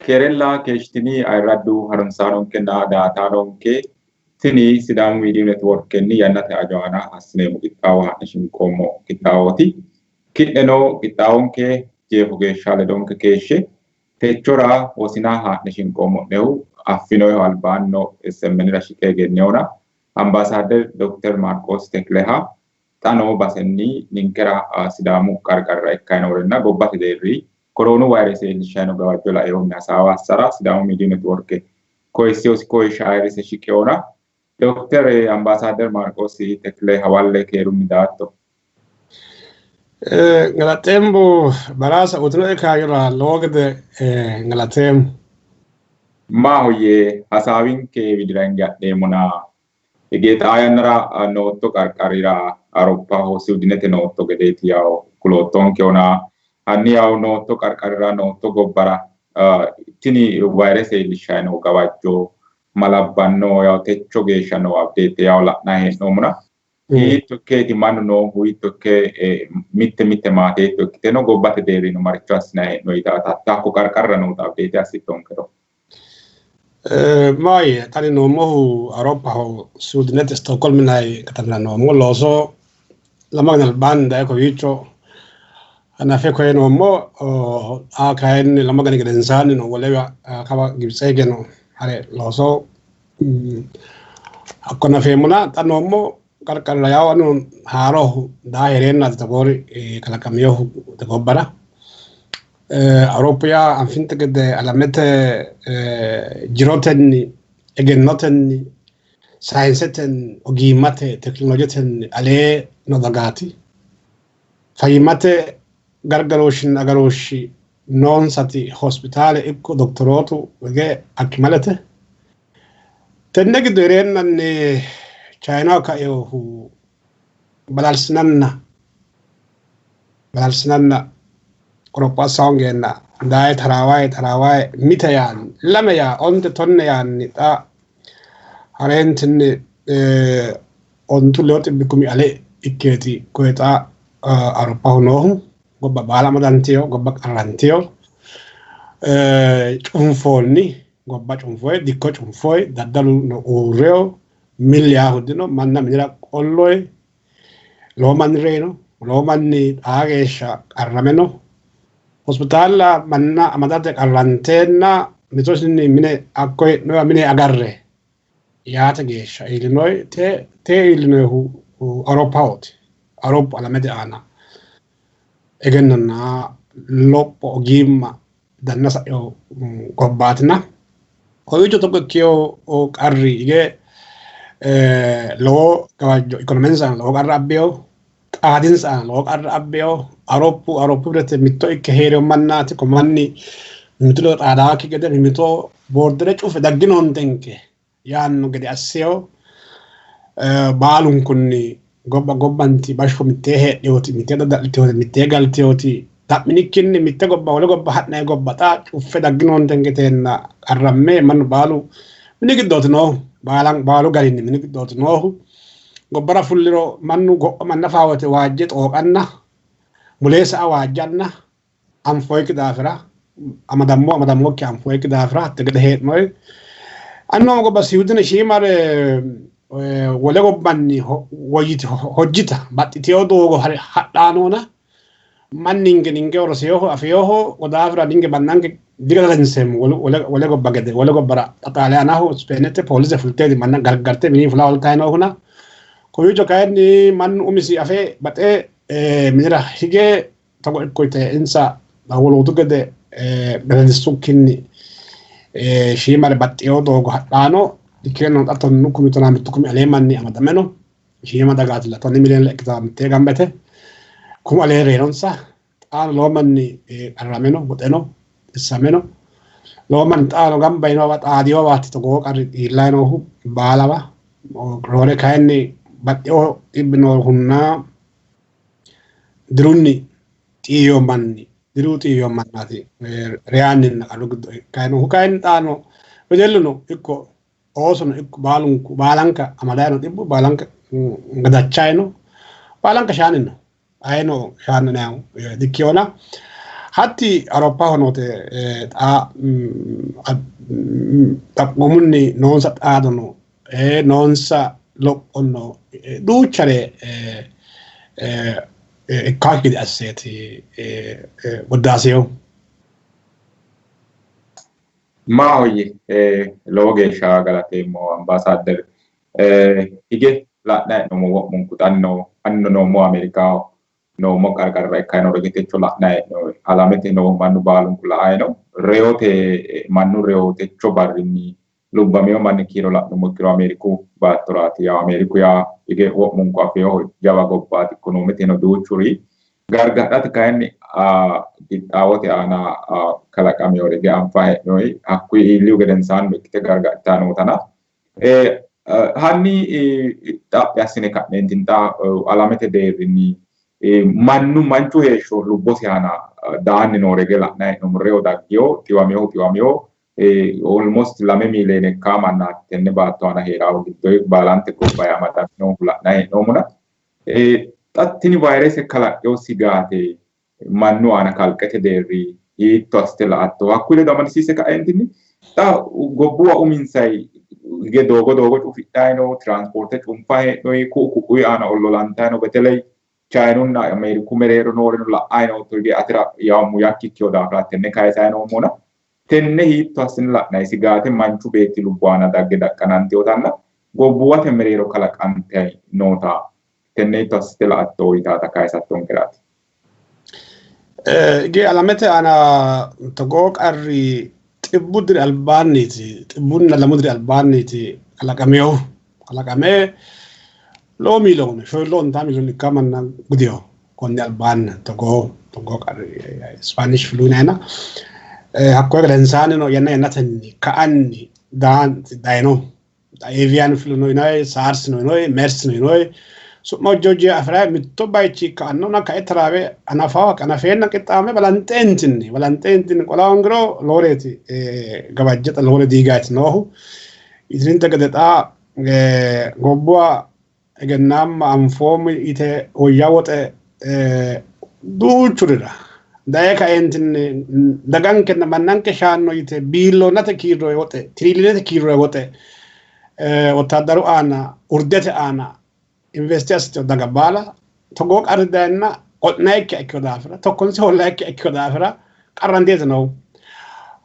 Keerella keeshshitini ayirraddu harunsaanonkenna daa''ataanonke, tini Sidaamu Miidiyu Netiworkenni yannate hajo aana assineemmo qixxaawo haa'ne shinqoommo qixxaawooti. Ki'neno qixxaawonke jeefo geeshsha ledonke keeshshe. Techora wosina haa'ne shinqoommo'nehu affinoyihu albaanno SMNra shiqe egennewona Ambaasaadder Dokter Maarqoos Tekleha xa noo basenni ninkera Sidaamu qarqarira ikkanni noorenna gobbate deerri koroonu vayrese iillishshanni no gawajjo lainohunni hasaawa assara Sidaamu Miidiyu Netiworke koyissinosi koyishsha ayirrise shiqinona Dokter Ambaasaadder Maarqoos Tekle hawalle keerunni daatto. Galaxeemmo baraasa uyitinoe kaayyora lowo gede galateemmo. Maahoyye hasaawinke widira hinge adheemmona hige xaa yannara nootto qarqarira Awuroppaho Siwidinete nootto gedeeti yawo kuloottonkehona hanni yawo nootto qarqarira nootto gobbara tini vayrese iillishshanni noo gawajjo ma labbanno yawo techo geeshsha noo update yawo la'nanni hee'noommona hiitto ikkeeti mannu noohu, hiitto ikke mitte mitte maate hiitto ikkite no, gobbate deerrino maricho assinanni hee'noonni yitaata hakko qarqarira noota update assittonkero. Maahoyye xa ani noommohu Awuroppaho Suwidinete Stookholmi yinanni katamira noommo. Looso lamu agani albaanni daye kowiicho hanafe koye noommo. Xa kayinni lamu agani gedensaanni no wolewa kawa Gibitse hige no hare looso hakko hanafeemmona xa noommo qarqarira yawo anu haaroho daa hee'reennaati togoori kalaqaminohu te gobbara. Awuroppu yaa anfinte gede alamete jirotenni, egennotenni, sayinsetenni, ogimmate, tekinoloojetenni alee noo dagaati. Fayyimmate gargarooshshinna agarooshshi noonsati hospitaale ikko doktorootu hige akkimalete. Tenne giddo hee'reennanni Chayinaho kainohu balalsinanna balalsinanna qoropho assa hoongeenna daye taraawaye taraawaye mite yaanni lame yaa onte tonne yaanni xa hareentinni ontu leyo xibbi kumi ale ikkeeti koye xa Awuroppaho noohu gobba baala amadantino gobba qarrantino cunfoonni gobba cunfoyi dikko cunfoyi daddalu no uurreyo milli yaa dino manna minira qolloyi lowo manni reyino lowo manni xaa geeshsha qarrame no hospitaalla manna amadate qarranteenna mitosinni mine hakko hee'noyiwa mine agarre yaate geeshsha iillinoyi te te iillinoyihu Awuroppahooti. Awuroppu alamete aana egennonna lopho ogimma danna sa'ino gobbaatina kowiicho togo ikkino qarri hige lowo gawajjo ikonomensa aana lowo qarra abbino, xaadinsa aana lowo qarra abbino. Awuroppu Awuroppu birete mitto ikke hee'rino mannaati ko manni mimmitu ledo xaadaakki gede mimmito boordere cufe dagginoontenke yaanno gede assino. Baalunkunni gobba gobbanti bashsho mittee heedhinoti, mittee dadda'litinoti, mittee galtinoti xa'minikkinni mitte gobba wole gobba ha'nanni gobba xa cuffe dagginoontenke yiteenna qarramme mannu baalu mini giddooti noohu. Baalu garinni mini giddooti noohu. Gobbara fulliro mannu go'ma manna faa wote waajje xooqanna mulee sa'a waajjanna anfoyikki daafira amadammo amadammokki anfoyikki daafira hatte gede hee'noyi. Anno gobba Siwidine shiimare wole gobbanni woyyite hojjita baxxiteyo doogo hadhaanona manninke ninke rosiyoho afiyoho daafira ninke mannanke digalanseemmo wole gobba gede wole gobbara Xaaliyaanaho Ispeenete poolise fulteeti manna gargarte mini fula oltayi noohuna kowiicho kayinni mannu umisi afe baxe minira hige togo ikko yite insa wolootu gede gadadissukkinni shiimare baxxeyo doogo hadhaano ikkirono xa tonnu kumi tonaa mittu kumi alee manni amadame no. Shiima dagaatilla tonne miliyoone ikkita mittee gambete kumu alee reyinonsa. Xaano lowo manni qarrame no, goxe no, xissame no. Lowo manni xaano gamba yinowa xaadiyowaati togoo qarri iillayi noohu baalawa. Roore kayinni baxxeyo dhibbi noohunna dirunni xiiwo manni diru xiiwo mannaati reyaanninna qarru giddo ikkayi noohu. Kayinni xaano wedelluno ikko oosono ikko baalunku baalanka amadayi no dhibbu baalanka gadachayi no baalanka shaani no ayino shaanni nayo dikkiyona. Hatti Awuroppaho noote xa xaphoomunni noonsa xaadono noonsa lophono duuchare ikkaakki gede asseeti goddaaseyo. Maahoyye, lowo geeshsha galateemmo ambaasaadder. Hige la'nayi hee'noommo wo'munku xanno anino noommo Ameerikaho noommo qarqarira ikkayi noore techo la'nayi hee'noommo. Alamete noo mannu baalunku la'ayi no. Reyote mannu reyo techo barrinni lubbamino manni kiiro la'nummo ikkiro Ameeriku baattoraati. Yaw Ameeriku yaa hige wo'munku afeeho jawa gobbaati. Ikonoomete duuchuri gargadhate kayinni qixxaawote aana kalaqameyoore hige anfayi hee'noyi. Hakkuyi iillihu gedensaanni ikkite gargadhitayi nootana. Hanni xaphi assine ka'neentinni xa alamete deerrinni mannu manchu heeshsho lubbosi aana daanni noore hige la'nayi hee'noommo. Reyo daggeyo, xiwameyohu xiwameyo, almost 2 miiliyoone ikkaa mannaati tenne baatto aana heeraahu giddo baalante gobba amadaminohu la'nayi hee'noommona. Xa tini vayrese kalaqqeyo sigaate mannu aana kalqete deerri hiitto assite la'atto? Hakkuyi ledo amadisiisse ka'eentinni xa gobbuwa uminsayi hige doogo doogo cufidhayi no, tiranspoorte cunfayi hee'noyi, ku'u ku'uyi aana ollolantayi no, beteley Chayinunna Ameeriku mereero nooreno la'ayi nootto hige atera yawo muyakki ikkeyo daafira tenne kayisayi noommona tenne hiitto assine la'nayi sigaate manchu beetti lubbo aana dagge daqqananteyotanna gobbuwate mereero kalaqante noota tenne hiitto assite la'atto yitaata kayisattonkeraati. Hige alamete aana togoo qarri 100 diri albaanniiti, 102 diri albaanniiti kalaqameyohu. Kalaqame lowo miiliyoone, 4.5 miiliyoone ikka manna gudeyo konni albaanni togoo togoo qarri Spanish flu yinayna. Hakkoye gedensaannino yanna yannatenni ka'anni dayino. Avian flu no yinayi, SARS no yinayi, MERS no yinayi. Su'ma hojja hojja afi'rayi mitto bayichi ka'annona kae taraawe anafawa anafeenna qixxaame balanxeentinni balanxeentinni qola hoongiro loworeeti gawajje xa lowore diigaati noohu. Itirinte gede xa gobbuwa egennaamma anfoommo yite woyya woxe duuchurira daye kaeentinni dagankenna mannanke shaanno yite biilloonnate kiirroye woxe, tiriiliyoonete kiirroye woxe wottaaddaru aana urdete aana investi assitino daga baala togoo qarri dayenna qo'nayikkiha ikkino daafira tokkonse hoollayikkiha ikkino daafira qarranteeti noohu.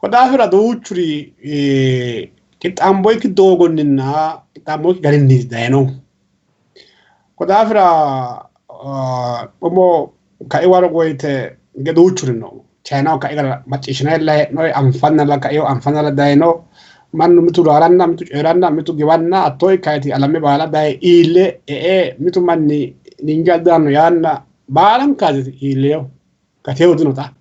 Ko daafira duuchuri qixxaamboyikki doogonninna qixxaamboyikki garinni dayino. Ko daafira umo kai waro woyte hige duuchuri no. Chayinaho kai gara macciishshinayilla hee'noyi, anfannalla kaino, anfannalla dayino. Mannu mitu raaranna, mitu coyi'ranna, mitu giwanna hattoo ikkayti alame baala daye iille e'e mitu manni ninke daanno yaanna baalankaati iilleyo gateyo dino xa.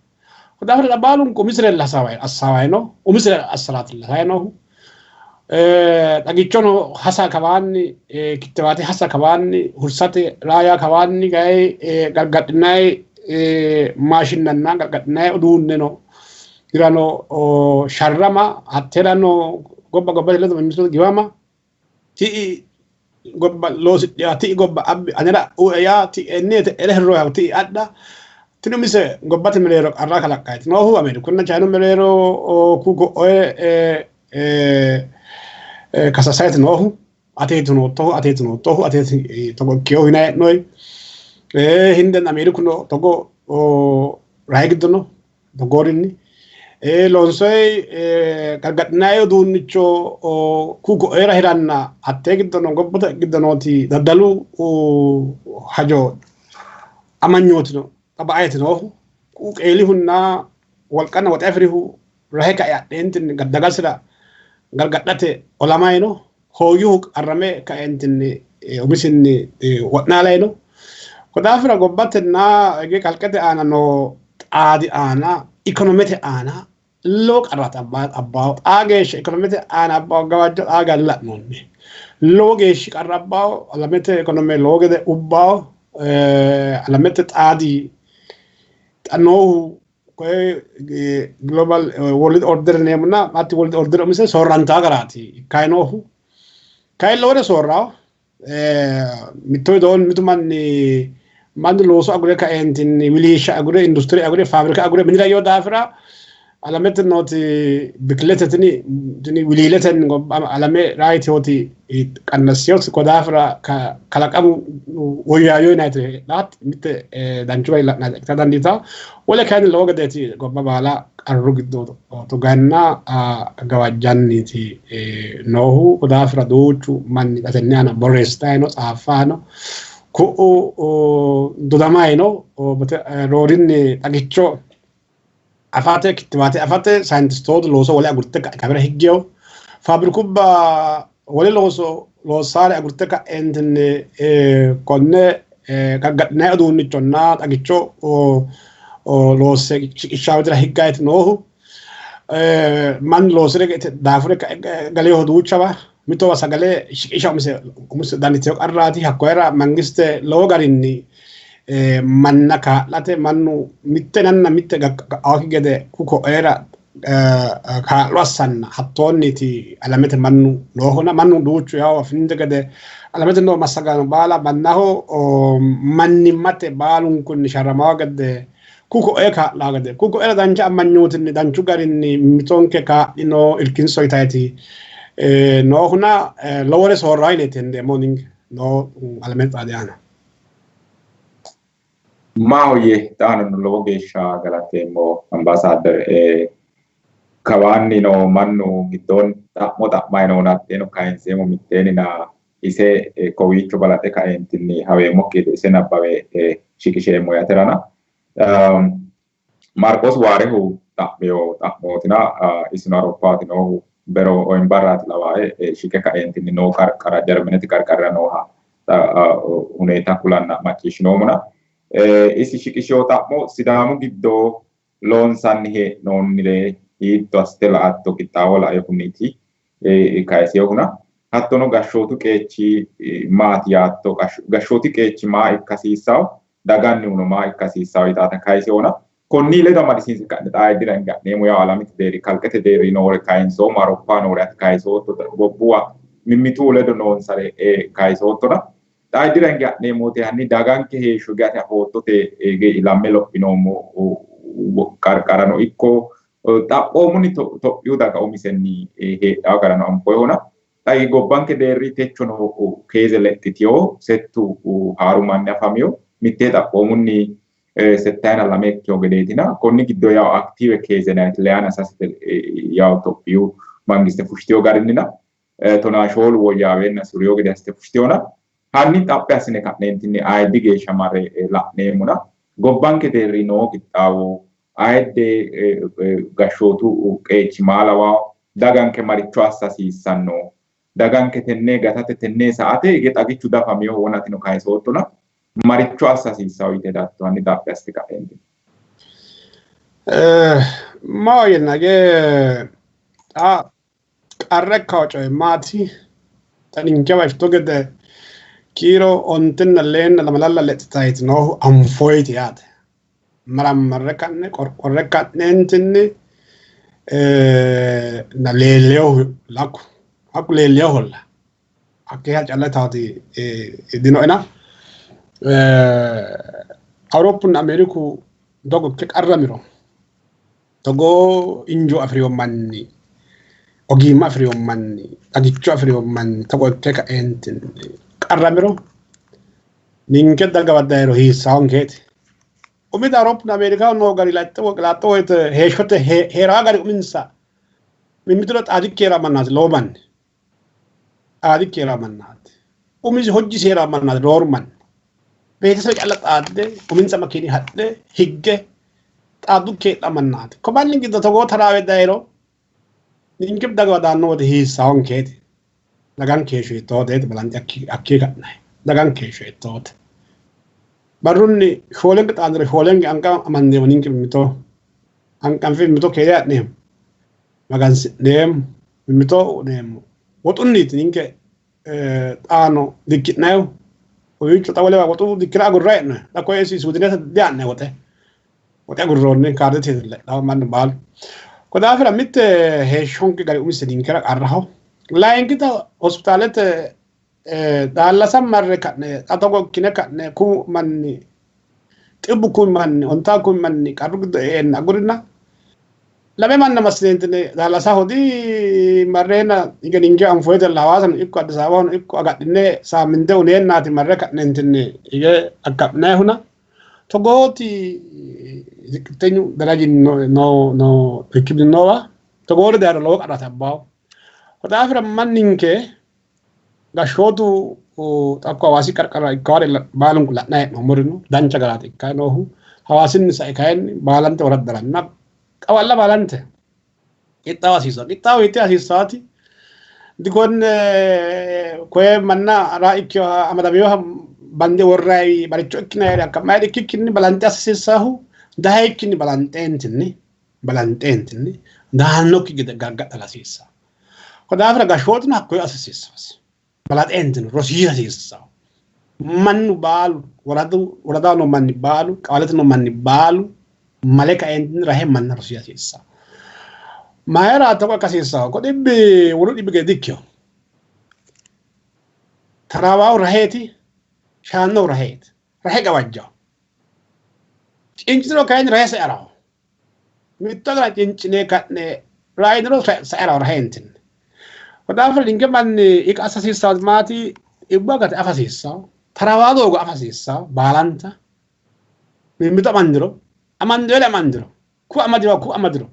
Ko daafira xa baalunku umisirella assaawayi no, umisire assaraatilla sai noohu. Xagichono hasa kawaanni, kittiwaate hasa kawaanni, hursate raaya kawaanni gayi gargadhinayi maashinnanna gargadhinayi uduunneno hirano sharrama hatteerano gobba gobbate ledo mimmito giwama ti'i gobba loosidhiya ti'i gobba abbi anera uue yaa ti'i enneete ere hirroya ti'i adha tini umise gobbate mereero qarra kalaqqayti noohu Ameerikunna Chayinu mereero ku go'oe kasasayiti noohu ateeti noottohu ateeti noottohu ateeti togo ikkiyohu yinanni hee'noyi. Hindenna Ameerikuno togo rahe giddo no togoorinni. Loonsoyi gargadhinanni uduunnicho ku go'eera hiranna hattee giddo no gobbate giddo nooti daddalu hajo amanyootino xa ba'ayti noohu. Ku'u qeelihunna wolqanna woxe afi'rihu rahe kae adheentinni dagasira gargadhate olamay no. Hoogihu qarrame kaeentinni umisinni wo'naalay no. Ko daafira gobbatenna hige kalqete aana noo xaadi aana ikonomete aana lowo qarraati abbaahu. Xaa geeshsha ikonomete aana abbaahu gawajjo xaa geeshsha la'noonni. Lowo geeshshi qarra abbaahu, alamete ikonome lowo gede ubbaahu, alamete xaadi xa noohu koye global world order yineemmona hatti world order umise soorrantaa garaati ikkayi noohu. Kayi lowore soorrawo. Mitto widoonni mitu manni Mannu looso agure kaeentinni wiliishsha agure industire agure faabrika agure minira yoo daafira alamete nooti bikilete tini tini wiliiletenni alame raayiteoti qannassiyoti ko daafira kalaqamu woyyaayo yinayiti heedhaat mitte danchu gari la'nayita ikkita dandiitawo. Wole kayinni lowo gedeeti gobba baala qarru giddo tuganna gawajjanniiti noohu. Ko daafira duuchu manni xa tenne aana borreessitayi no, tsaaffayi no, ku'u dodamayi no. Roorinni xagicho afate, kittiwaate afate sayintistootu looso wole agurte ka'e kawira higgeyo. Faabrikubba wole looso loossaare agurte ka'eentinni konne gargadhinanni uduunnichonna xagicho loosse shiqishshaa widira higgayti noohu. Mannu loosire daafure ka'e galeyoho duuchawa mitowa sagale shiqisha umise dandiitino qarraati. Hakkoyera mangiste lowo garinni manna kaa'late mannu mitte nanna mitte ga'awakki gede kuko'eera kaa'lo assanna hattoonniiti alamete mannu noohuna. Mannu duuchu yawo afinte gede alamete noo massagaano baala mannaho mannimmate baalunkunni sharramawa gede kuko'e kaa'laa gede kuko'era dancha amanyootinni danchu garinni mitonke kaa'lino irkinso yitayti noohuna lowore soorraa yineeti hendeemmo ninke noo alamete xaadi aana. Maahoyye, xaano lowo geeshsha galateemmo ambaasaadder. Kawaanni noo mannu giddoonni xa'mo xa'mayi noona hatteeno kayinseemmo mitteenina ise kowiicho balaxe kaeentinni haweemmokki gede ise nabbawe shiqisheemmo yaterana. Maarqoos Waarehu xa'miyo xa'mootina isino Awuroppaati noohu bero oyimbarraati lawaae shiqe kaeentinni noo qarqara Jarmenete qarqarira nooha huneeta kulanna macciishshinoommona. Isi shiqishiyo xa'mo Sidaamu giddo loonsanni hee'noonnire hiitto assite la''atto qixxaawo lainohunniiti kayisinohuna. Hattono gashshootu qeechi maati yaatto, gashshooti qeechi maa ikka hasiissawo, dagannihuno maa ikka hasiissawo yitaata kayisinohuna. Konni ledo amadisiinse ka'ne xaa dira hinga'neemmo yawo alamete deerri kalqete deerri noore kayinsoommo, Awuroppa noore ati kayisootto, gobbuwa mimmitu ledo noonsare kayisoottona. Xaa dira hinga'neemmote hanni daganke heeshsho gate afoottote ilamme lophinoommo qarqarano ikko xaphoomunni Tophiyu daga umisenni heedhawo garano anfoyihona. Xa gobbanke deerri techono keeze lexxitiyo settu haaru manni afamiyo mittee xaphoomunni settayina lame ikkiyo gedeetina. Konni giddo yawo aktiive keeze nayiti leyana sasete yawo Tophiyu mangiste fushitiyo garinnina 14 woyyaawenna suriyo gede assite fushitiyona. Hanni xaphi assine ka'neentinni ayiddi geeshsha marre la'neemmona gobbanke deerri noo qixxaawo ayidde gashshootu qeechi maa lawawo, daganke maricho assa hasiissanno, daganke tenne gatate tenne sa''ate hige xagichu dafamiyoho wonatino kayisoottona maricho assa hasiissawo yite hedatto? Hanni xaphi assite ka'eentinni. Maahoyyena hige xa qarra ikkawo coyi maati? Xa ninkewa ifto gede kiiro ontenna leenna lamalalla lexxitayti noohu anfoyti yaate. Marammarre ka'ne qorqorre ka'neentinni na leelleyohu lakku hakku leelleyoholla hakkeeha calla taati dinoena. Awuroppunna Ameeriku dogo ikke qarramiro togoo injo afi'rino manni, ogimma afi'rino manni, xagicho afi'rino manni togo ikke kaeentinni qarramiro ninke dagawa dayiro hiissawonkeeti. Umita Awuroppunna Ameerikaho noo gari laxxo woyte heeshshote hee'raa gari uminsa mimmitu ledo xaadikki hee'raa mannaati lowo manni. Xaadikki hee'raa mannaati. Umisi hojjisi hee'raa mannaati rooru manni. Beetesebe calla xaadde uminsa makiini hadhe higge xaaddukki heedhaa mannaati. Ko manni giddo togoo taraawe dayiro ninke dagawa daanno wote hiissawonkeeti. Daganke heeshsho hiittooteeti balanxe hakkii ka'nayi. Daganke heeshsho hiittoote. Barrunni shoolenke xaandiro shoolenke anga amandeemmo ninke mimmito hanqanfe mimmito keere ha'neemmo. Magansi'neemmo mimmito u'neemmo. Woxunniiti ninke xaano dikki'nayihu. Kowiicho xa wolewa woxu dikkira agurra hee'noyi. Xa koye Suudinete dia'ne woxe. Woxe agurroonni kaardete le'nawo mannu baalu. Ko daafira mitte heeshshonke gari umise ninkera qarraho. Layinkita hospitaalete daallasa marre ka'ne xa togo ikkine ka'ne kumu manni 10,000 manni 9,000 manni qarru giddo e'eenna agurina lame manna massineentine daalasaho di marreena hige ninke anfoyitella Hawaasano ikko Addis Ababahono ikko agadhine saamminte uneennaati marre ka'neentinni hige akka'minayihuna togooti ziqitenyu daraji no no ikkibni noowa togoori dayiro lowo qarraati abbawo. Ko daafira manninke gashshootu xakko Hawaasi qarqara ikkaware baalunku la'nayi hee'noommori no dancha garaati ikkayi noohu Hawaasinni sae kayinni baalante woraddaranna qawalla baalante qixxaawo hasiissanno. Qixxaawo hiittee hasiissaati? Dikonne koye manna raa ikkiha amadaminoha bande worrayi baricho ikkinayiri akkammayiri ikkikkinni balanxe hasiissaahu dayikkinni balanxeentinni daannokki gede gargadha hasiissanno. Ko daafira gashshootuno hakkoye hasiissannosi. Balaxeentinni rosiisa hasiissanno. Mannu baalu woradu woradaho noo manni baalu qawalete noo manni baalu male kaeentinni rahe manna rosiisa hasiissanno. Mayira togo ikka hasiissanno? Ko dhibbi wolu dhibbi gede dikkino. Taraawahu raheeti, shaannohu raheeti. Rahe gawajjaho. Cincitiro kayinni rahe saeraho. Mitto gara cincine ka'ne rainiro saeraho raheentinni. Ko daafira ninke manni iqa assa hasiissanno maati? Dhibbu agate afa hasiissanno. Taraawaa doogo afa hasiissanno baalanta. Mimmito amandiro, amandoyere amandiro, ku amadiro ku amadiro.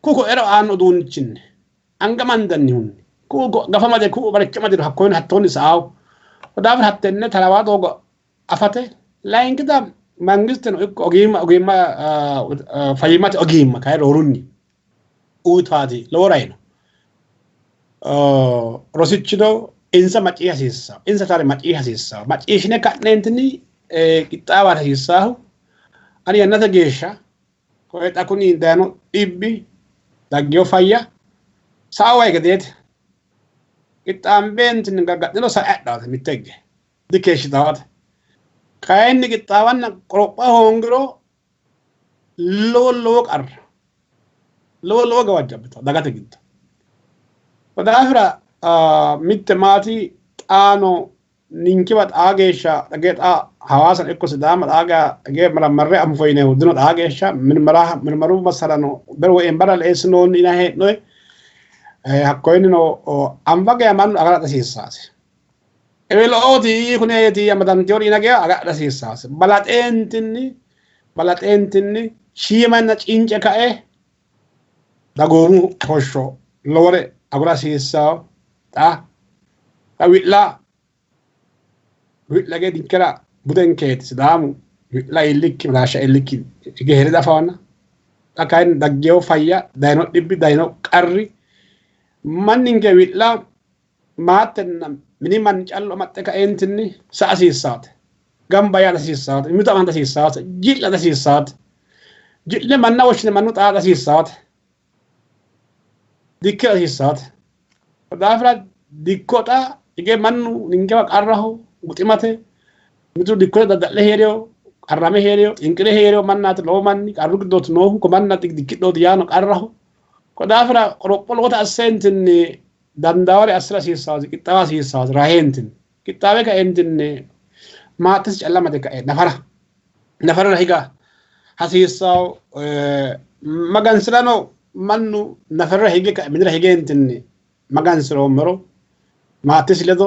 Ku ko'ero aanno uduunnichinni anga amandannihunni ku gafamade ku baricho amadiro hakkoyino hattoonni sa'awo. Ko daafira hattenne taraawaa doogo afate layinkita mangisteno ikko ogimma ogimma fayyimmate ogimma kayi roorunni uyitaati lowo rayino rosichino insa macciishsha hasiissanno insa tare macciishsha hasiissanno macciishshine ka'neentinni qixxaawa hasiissaahu ani yannate geeshsha koye xa kuni dayino dhibbi daggino fayya sa'u wayi gedeeti qixxaambeentinni gargadhino sa'e adhaate mitte higge dikeeshshitaate kayinni qixxaawanna qoropha hoongiro lowo lowo qarra lowo lowo gawajjo abbitawo dagate giddo. Ko daafira mitte maati xaano ninkewa xaa geeshsha dhagge xaa Hawaasano ikko Sidaama xaa geeshsha marammarre anfo yinehu dino xaa geeshsha mirmaru massarano bero eembara eessinoonni yinanni hee'noyi hakkoyinnino anfa geya mannu agara hasiissaasi. Ewelooti kuneeti amadantinori yina geya agadha hasiissaasi. Balaxeentinni balaxeentinni shiimanna cince kae dagoomu hoshsho lowore agura hasiissawo. Xa xa wi'la wi'la gede ninkera budenkeeti Sidaamu wi'la iillikki madaashsha iillikki hige hee're diafawana. Xa kayinni daggewo fayya dayino dhibbi dayino qarri manninke wi'la maatenna mini manni callu amaxxe kaeentinni sa'a hasiissaate. Gamba yaa hasiissaate. Mimmito amada hasiissaate. Ji'la hasiissaate. Ji'le manna woshshine mannu xaada hasiissaate. Dikkira hasiissaate. Daafira dikko xa hige mannu ninkewa qarraho buximate mitu dikkote dadda'le hee'reyo qarrame hee'reyo xinqire hee'reyo mannaati lowo manni qarru giddooti noohu ko manna dikkidhooti yaano qarraho. Ko daafira qoropho lowota asseentinni dandaaware assira hasiissaasi qixxaawa hasiissaasi raheentinni qixxaawe kaeentinni maatesi calla amade kae nafara nafarira higa hasiissawo magansirano mannu nafarira hige kae minira higeentinni magansiroomero maatesi ledo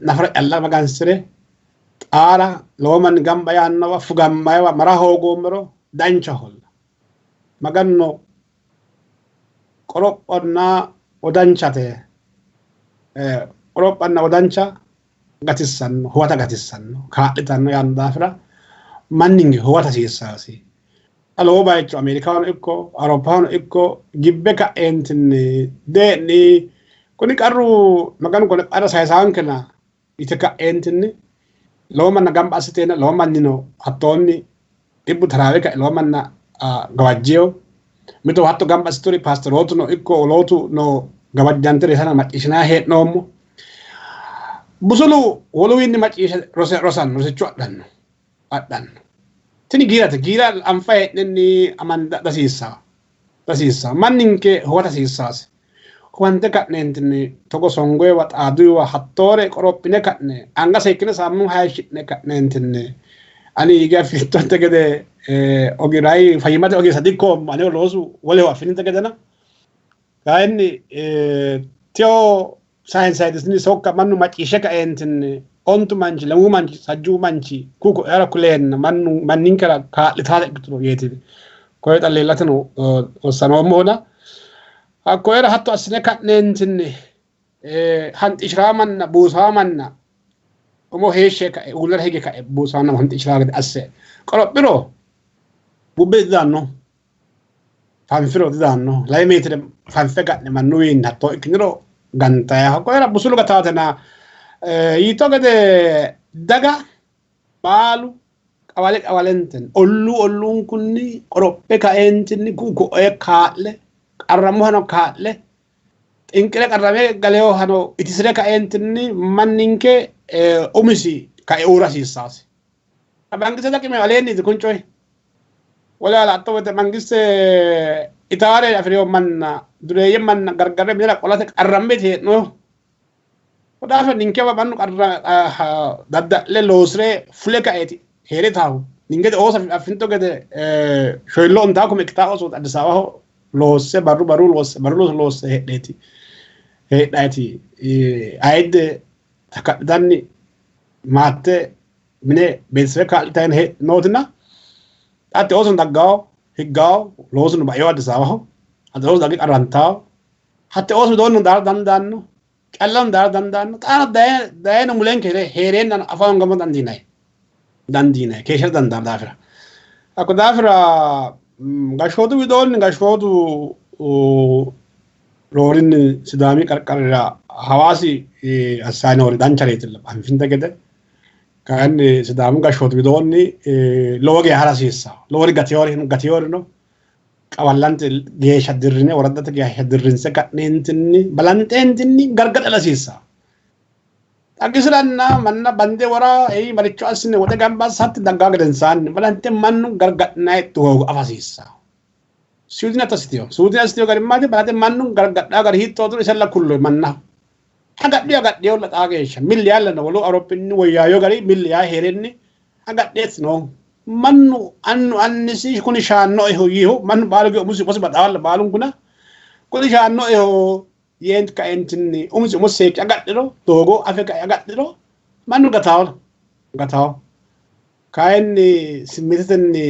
nafara calla magansire xaara lowo manni gamba yaannowa fugammayiwa mara hoogoommero danchaholla. Maganu qorophonna wodanchate qorophanna wodancha gatissanno huwata gatissanno kaa'litanno yaanno daafira manninke huwata hasiissaasi. Xa lowo bayicho Ameerikahono ikko Awuroppahono ikko gibbe ka'eentinni dee'ni kuni qarru Maganu kone qarra sayisaankena yite ka'eentinni lowo manna gamba assiteenna lowo mannino hattoonni dhibbu taraawe kae lowo manna gawajjiyo. Mito hatto gamba assituri paasterootuno ikko wolootu no gawajjante reesana macciishshinanni hee'noommo. Busulu woluwiinni macciishshe rosanno rosicho adhanno adhanno. Tini giirate giira anfa hee'nenni amanda hasiissanno hasiissanno manninke huwata hasiissaasi. Huwante ka'neentinni togo songoyiwa xaaduyiwa hattoore qorophine ka'ne anga seekkine saamununni hayishshi'ne ka'neentinni Ani hige afittonte gede ogiray fayyimmate ogeessa dikkoommo, aneho loosu woleho affininte gedena. Kayinni teyo sayinsayidisni sokka mannu macciishshe kaeentinni ontu manchi, lemuu manchi, sajjuu manchi ku'u ko'ira kuleenna mannu manninkera kaa'litaata ikkituro yeeti koye xa leellateno wossanoommohuna. Hakkoyera hatto assine ka'neentinni hanxishiraa manna buusaa manna umo heeshshe ka'e uullara hige ka'e buusaanna hanxishiraa gede asse qorophiro bubbe didaanno, fanfiro didaanno, lame meetire fanfe ka'ne mannuwiinni hattoo ikkiniro gantaya. Hakkoyera busulu gataatena yiitto gede daga baalu qawale qawalentenni olluu olluunkunni qorophe kaeentinni ku'u ko'oye kaa'le qarrammohano kaa'le xinqire qarrame galeyohano itisire kaeentinni manninke umisi kae uurra hasiissaasi. Mangiste taqime aleenniiti kun coyi. Wole alaatto woyte mangiste itaare afi'rino manna dureeyye manna gargarre minira qolate qarrammeeti hee'nohu. Daafira ninkewa mannu qarra dadda'le loosire fule kaeeti hee're taahu. Ninkete ooso affinto gede shoyilloo ontaa kume ikkitaa oosooti Addis Ababaho loosse barru barru loosse barru looso loosse heedheeti heedhayti ayidde takadhitanni maatte mine beetesebe kaa'litanni heedhinootina xatte oosono daggawo higgawo loosuno baeo Addis Ababaho hatte ooso dagge qarrantawo hatte ooso widoonnino daara dandaanno callano daara dandaanno xaano dayeno mulenke hee'reennano afa hoongammo dandiinay dandiinay keeshshara dandaanno daafira hakko daafira gashshootu widoonni gashshootu roorinni Sidaami qarqarira Hawaasi assayi noori danchareetilla anfinte gede kayinni Sidaamu gashshooti widoonni lowo geya hara hasiissawo lowori gateyoori no qawallante geeshsha dirrine woraddate geeshsha dirrinse ka'neentinni balanxeentinni gargadha hasiissawo. Xagisiranna manna bande wora ei maricho assine woxe gamba assatti daggaa gedensaanni balanxe mannu gargadhinayi doogo afa hasiissawo. Suudin assitiyo suudin assitiyo garimmaati balanxe mannu gargadhaa gari hiittootiro isella kullo mannaho. Agadhiyo agadhiyo la xaa geeshsha milli yaalla no wolu Awuroppinni woyyaayo gari milli yaa hee'renni agadheeti no. Mannu annu annisi kuni shaannoeho yiihu mannu baalu umusi umosi baxaawalla baalunkuna kuni shaannoeho yee kaentinni umisi umo seekke agadhiro doogo afe kae agadhiro mannu gataawo gataawo. Kayinni simmeetetenni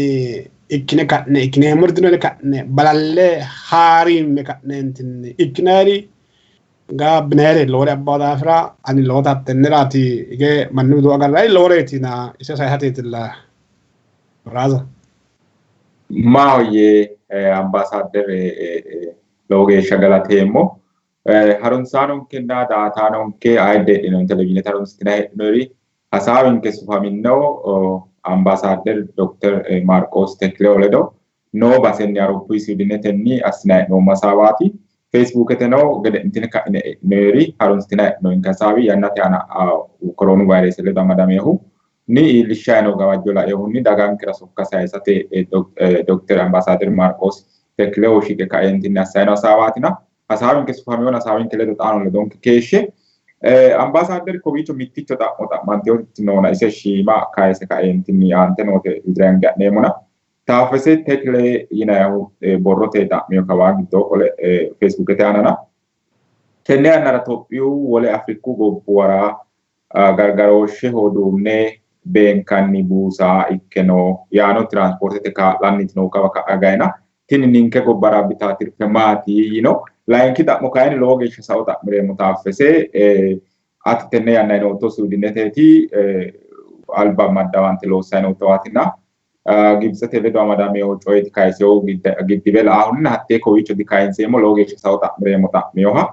ikkine ka'ne ikkineemmori dino yine ka'ne balalle haariimme ka'neentinni ikkinayiri gaabbinayire lowore abbaa daafira ani lowota hattenneraati hige mannu wido agarrayi loworeetina ise sayisateetilla raaza. Maahoyye ambaasaadder lowo geeshsha galateemmo. Harunsaanonkenna daa''ataanonke ayidde heedhinoonni televizhiinete harunsitinanni heedhinoonniri hasaawinke sufaminno ambaasaadder Dokter Maarqoos Tekleo ledo noo basenni Awuroppu Swiidinetenni assinanni hee'noommo hasaawaati. Feesbuuketeno gede'nitine ka'ine heedhinoonniri harunsitinanni heedhinoonni hasaawi yannate aana koroonu vaayirese ledo amadameehu ni iillishshayi noo gawajjo lainohunni dagankera sokka sayisate Dokter Ambaasaadder Maarqoos Tekleo shiqe kaeentinni assayi noo hasaawaatina. Hasaawinke sufamewona hasaawinke ledo xaano ledonke keeshshe. Ambaasaadder kowiicho mitticho xa'mo xa'manteoti noona ise shiima kayise kaeentinni aante noote widira hinge ha'neemmona. Taaffese Tekle yinayihu borrote xa'miyo kawaa giddo qole Feesbuukete aanana. Tenne yannara Tophiyu wole Afriku gobbuwara gargarooshsheho uduunne beenkanni buusa ikke no yaano tiranspoortete kaa'lanniiti noo kawa ka'a gayina tini ninke gobbara abbitaa tirfe maati yino. Layinki xa'mo kayinni lowo geeshsha sao xa'mireemmo Taaffese ati tenne yanna nootto Suudineteeti alba maddawante loossayi noottowaatina Gibitsete ledo amadameyo coyeeti kayiseyo giddibe la''ahunna hattee kowiicho dikayinseemmo lowo geeshsha sao xa'mireemmo xa'miyoha.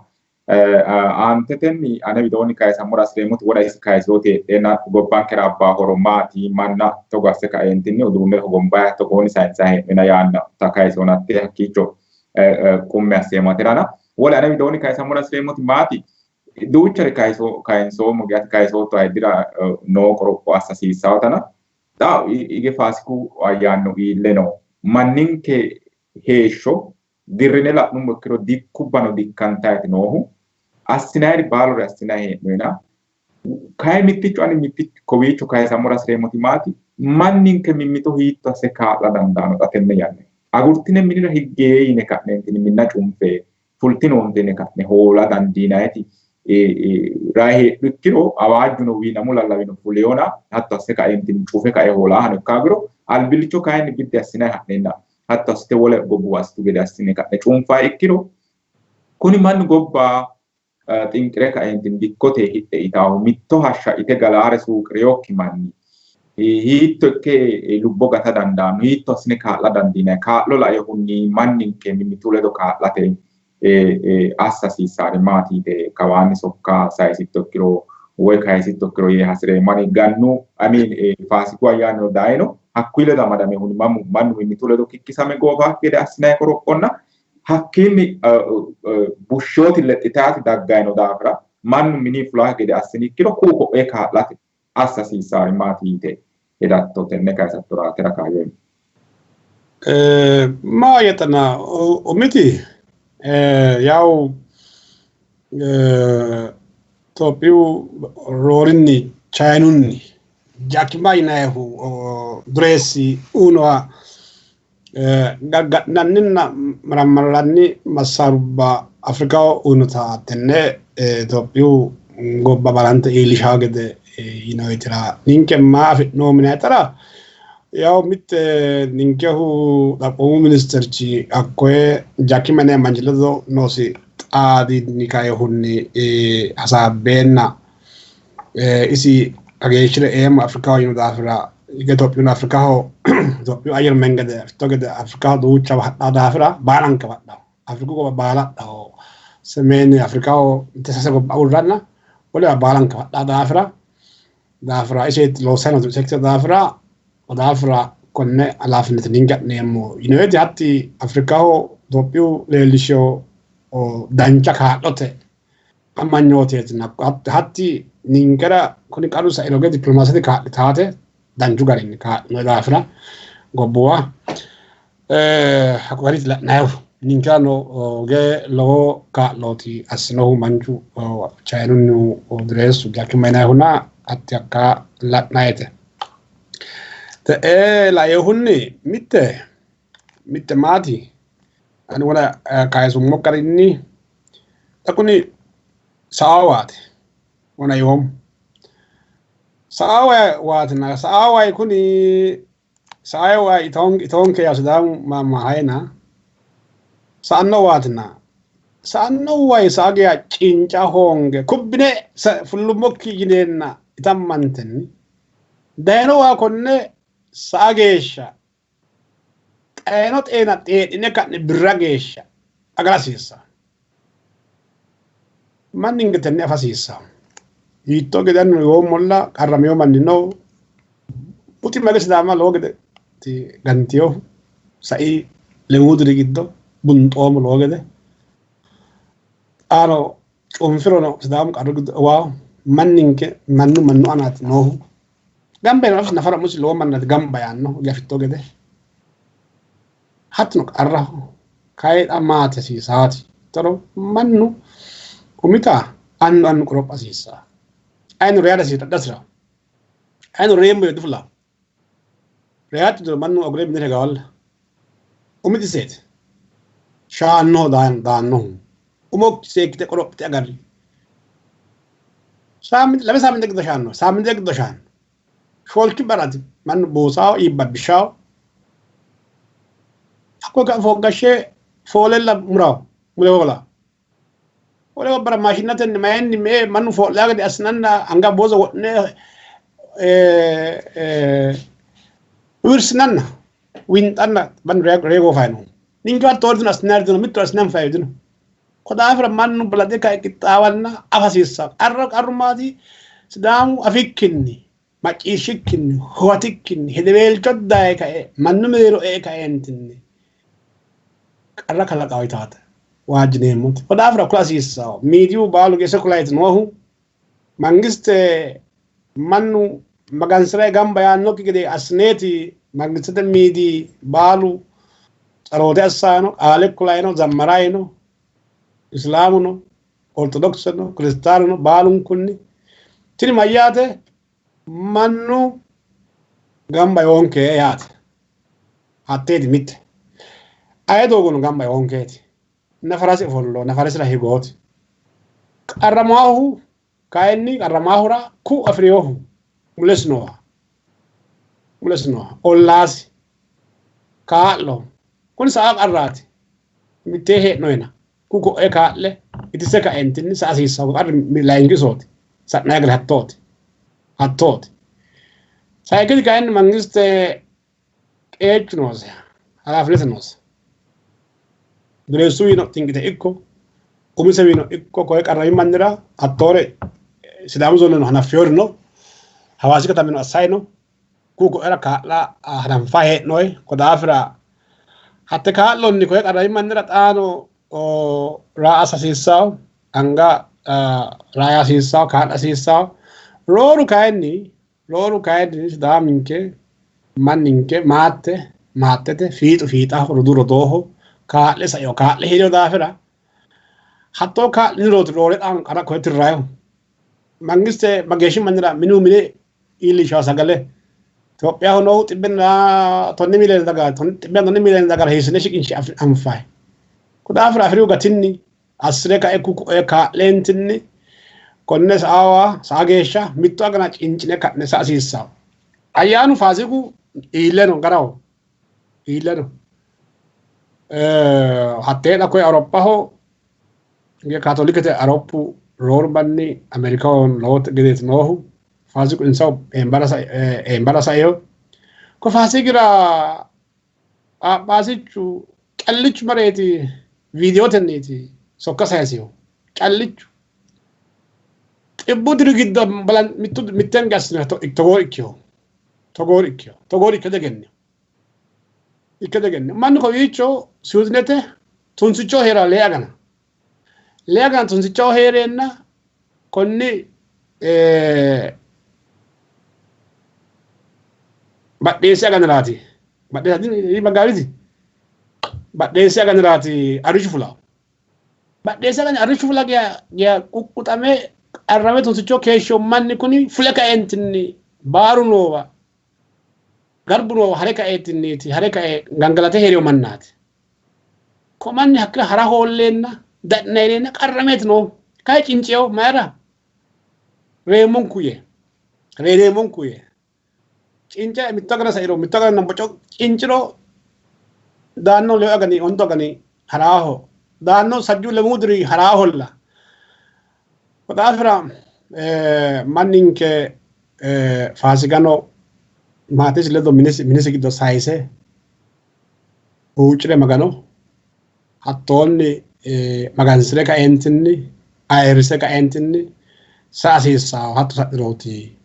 Aantetenni ane widoonni kayisammora hasireemmoti wona isi kayiseyooti heedheenna gobbankera abbaa horo maati manna togo asse kaeentinni uduunne hogombaya togoonni sayinsayi hee'nena yaanna ta kayiseyona hattee hakkiicho qummi asseemmo aterana. Wole ane widoonni kayisammora hasireemmoti maati duuchare kayinsoommo ati kayisootto ayiddira noo qoropho assa hasiissawotana xa hige faasiku ayyaanno iille no manninke heeshsho dirrine la'nummo ikkiro dikkubbano dikkantayti noohu assinayiri baaluri assinayi hee'noyina Kayi mittichu ani mittichu kowiicho kayisammora hasireemmoti maati? Manninke mimmito hiitto asse kaa'la dandaanno xa tenne yanna? Agurtine minira higgee yine ka'neentinni minna cunfe fultinoonte yine ka'ne hoola dandiinayiti rayi heedhu ikkiro awaajjuno wiinamu lallawino fuleyona hatto asse kaeentinni cufe kae hoolaahano ikkaagiro albillicho kayinni biddi assinayi ha'neenna hatto assite wole gobbuwa assitu gede assine ka'ne cunfayi ikkiro kuni mannu gobba xinqire kaeentinni dikkote hidhe itaahu mitto hashsha ite galaare suuqireyokki manni hiitto ikke lubbo gata dandaanno? Hiitto assine kaa'la dandiinanni? Kaa'lo lainohunni manninke mimmitu ledo kaa'late assa hasiissaari maati yite kawaanni sokka sayisitto ikkiro woy kayisitto ikkiro yee hasireemmo. Ani gannu I mean faasiku ayyaanino dayino hakkuyi ledo amadamehunni mannu mimmitu ledo kikkisame goofaakki gede assinanni qorophonna hakkiinni bushshooti lexxitaati daggayino daafira mannu mini fulaakki gede assini ikkiro ku'u ko'ee kaa'late assa hasiissaari maati yite hedatto? Tenne kayisattora atera kaayyo eemmo. Maahoyyetena umiti yawu Itophiyu roorinni Chayinunni Jack Ma yinannihu dureessi uyinoha gargadhinanninna marammarranni massaarubba Afrikaho uyinota tenne Itophiyu gobba baalante iillishawo gede yinoyitira ninke maa afi'noommo yinayitara yawu mitte ninkehu xaphoomu ministerchi hakkoye Jack Ma yinanni manchi ledo noosi xaadinni kainohunni hasaabbeenna isi kageeshshire eemmo Afrikaho yino daafira hige Itophiyuno Afrikaho Itophiyu ayyeri mengede afitto gede Afrikaho duuchawa hadhawo daafira baalankawa hadhawo Afriku gobba baala hadhawo semeeni Afrikaho mitte sase gobba agurranna wolewa baalankawa hadhawo daafira daafira iseeti loossanni nooti sekkite daafira daafira konne halaafinete ninke adhineemmo yinoyeti hatti Afrikaho Itophiyu leellishshewo dancha kaa'lote amanyooteetina hatti ninkera kuni qarru saino gede dipiloomaasete kaa'litaate danchu garinni kaa'lino daafira gobbuwa hakko gariiti la'nayihu ninkerano ge lowo kaa'looti assinohu manchu Chayinunnihu dureessu Jack Ma yinayihuna hatti hakka la'nayite. Te'ee lainohunni mitte mitte maati ani wona kayisummo garinni xa kuni saawaati wona yoommo. Saawa waatina saaway kuni saawa itoonke yaa Sidaamu maammaahayina sa'anno waatina sa'anno way sa'a geya cinca hoonge kubbine fullummokki yineenna itammantenni dayino waa konne sa'a geeshsha xeeno xeena xeedhine ka'ne birra geeshsha agara hasiissanno. Manninke tenne afa hasiissanno. Hiittoo gede anino yoommolla qarramino manni no. Buxima gede Sidaama lowo gede gantinohu sai lemuu diri giddo bunxoommo lowo gede. Xaano cunfirono Sidaamu qarru giddo uwawo manninke mannu mannu aanaati noohu. Gamba yiino nafara umosi lowo mannaati gamba yaannohu afitto gede. Hattono qarraho kayi xa maati hasiisaati toro mannu umita annu annu qoropha hasiissaa. Ayino reya dasira. Ayino reemmo yee difulawo. Reyaatti diro mannu agure minira higawalla. Umiti iseeti. Shaannoho daannohu. Umokki seekkite qorophite agarri. Lame saamminte giddo shaanno. Saamminte giddo shaanno. Shoolki barraati mannu buusawo iibbabbishawo. Hakko fooggashshe foolella murawo mure hoola. Wole gobbara maashinnatenni mayinni mee mannu foo'laa gede assinanna anga booso wodhine wirsinanna winxanna mannu ree goofay no. Ninke hatto dino assinanniri dino, mittu assinanni anfanniwi dino. Ko daafira mannu balaxe kae qixxaawanna afa hasiissanno. Qarra qarru maati? Sidaamu afikkinni macciishshikkinni huwatikkinni hedeweelcho daye kae mannu mereero ee kaeentinni qarra kalaqawo yitaate waajjineemmote. Ko daafira kula hasiissanno. Miidiyu baalu geeshsha kulayiti noohu mangiste mannu magansi'rayi gamba yaannokki gede assineeti mangistete miidi baalu tsaloote assayino, qaale kulayino, zammarayino, islaamuno, ortodokseno, kiristaanuno baalunkunni Tini mayyaate? Mannu gamba yoonke yaate. Hatteeti mitte. Aye doogono gamba yoonkeeti. Nafarasi ofollo, nafarisira higooti. Qarramaahu kayinni qarramaahura ku afi'rinohu mulesi nooha. Mulesi nooha ollaasi kaa'lo. Kuni sa'a qarraati. Mittee hee'noyina. Ku ko'e kaa'le itise kaentinni sa'a hasiissanno qarri layinkisooti. Sa'nanni gari hattooti. Hattooti. Sayikkiti kayinni mangiste qeechu noose, halaafinete noose. Dureessuwiino xinqite ikko umisewiino ikko koye qarrami mannira hattoore Sidaamu zooneno hanaffeori no, Hawaasi katamino assayi no, ku ko'era kaa'la hananfayi hee'noyi. Ko daafira hatte kaa'lonni koye qarrami mannira xaano raa assa hasiissawo, anga raaya hasiissawo, kaa'la hasiissawo. Rooru kayinni rooru kayinni Sidaaminke manninke maatte maattete fiixu fiixaho roduu rodooho kaa'le saino kaa'le hee'rino daafira hattoo kaa'linirooti roore xaano qarra koye tirrayihu. Mangiste mageeshshi mannira minu mine iillishawo sagale Itophiyaho noohu 10 miiliyoone daga 10 miiliyoone dagara hiissine shiqinshe anfayi. Ko daafira afirihu gatinni assire kae koe kaa'leentinni konne sa'awa sa'a geeshsha mitto agana cincine ka'ne sa'a hasiissawo. Ayyaanu Faasiku iille no garaho iille no. Hatteedha koye Awuroppaho kaatolikete Awuroppu rooru manni Ameerikaho lowo gedeeti noohu Faasiku insaho eembara saeho. Ko Faasikira Phaaphaasichu callichu mareeti viidiyotenniiti sokka sayisihu callichu. Xibbu diri giddo mittu mittenge assine togoor ikkiho. Togoor ikkiho. Togoor ikke degennino. Ikke degennino. Mannu kowiicho Suuzinete tunsichoho hee'ra lee agana. Lee agana tunsichoho hee'reenna konni badheessi aganiraati. Badheessi magaawiti? Badheessi aganiraati arrishshu fulawo. Badheessi agani arrishshu fula geya quqquxame qarrame tunsicho keeshsho manni kuni fule kaeentinni baaru noowa garbu noowa hare kaeetinniiti hare kae gangalate hee'reyo mannaati. Ko manni hakkira hara hoolleenna da'nayineenna qarrameeti noohu. Kayi cinceyo mayira reemmonku yee reereemmonku yee cince mitto agana sairo mitto agana boco cinciro daanno leyo agani ontu agani haraaho daanno sajju lemuu diri haraaholla. Ko daafira manninke Faasigano maatesi ledo minisi giddo sayise huuccire Magano hattoonni magansire kaeentinni ayirrise kaeentinni sa'a hasiissawo hatto sa'nirooti.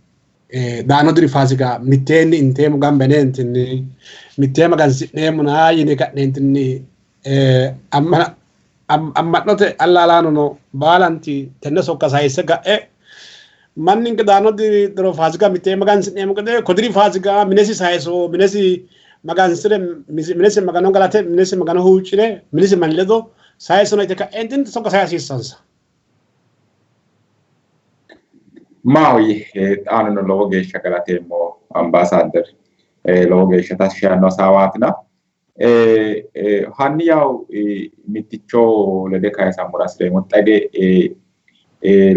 Daanno diri Faasiga mitteenni inteemmo gamba yineentinni mittee magansi'neemmona yine ka'neentinni amma'note allaalaanono baalanti tenne sokka sayisse ka'e manninke daanno diro Faasiga mittee magansi'neemmo gede ko diri Faasiga minesi sayiso minesi magansire minesi Magano galate minesi Magano huuccire minisi manni ledo sayisona yite ka'eentinni sokka sayisa hasiissansa. Maahoyye xaanono lowo geeshsha galateemmo ambaasaadder, lowo geeshsha tashshi yaanno hasaawaatina. Hanni yawu mitticho lede kayisammora hasireemmo xage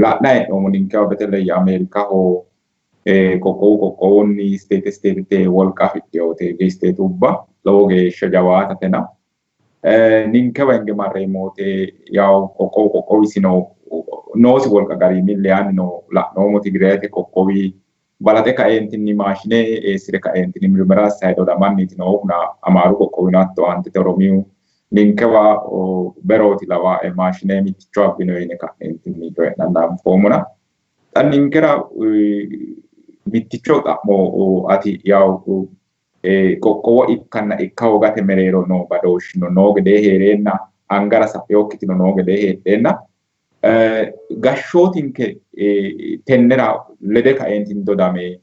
la'nayi hee'noommo ninkewa beteley Ameerikaho qoqqowu qoqqowunni isteete isteetete wolqa afidhinote isteetubba lowo geeshsha jawaatatena. Ninkewa hinge marreemmo wote yawu qoqqowu qoqqowisino noosi wolqa garinni milli yaanni no la'noommo. Tigirayete qoqqowi balaxe kaeentinni maashine eessire kaeentinni mirmara assayi dodamanniiti noohuna, Amaaru qoqqowino hatto aantete Oromiyu ninkewa berooti lawa maashine mitticho abbino yine ka'neentinni coyi'nanna anfoommona. Xa ninkera mitticho xa'mo ati yawu qoqqowo ikkanna ikka hoogate mereero noo badooshshino noo gedee hee'reenna angara sa'inokkitino noo gedee heedheenna gashshootinke tennera lede kaeentinni dodame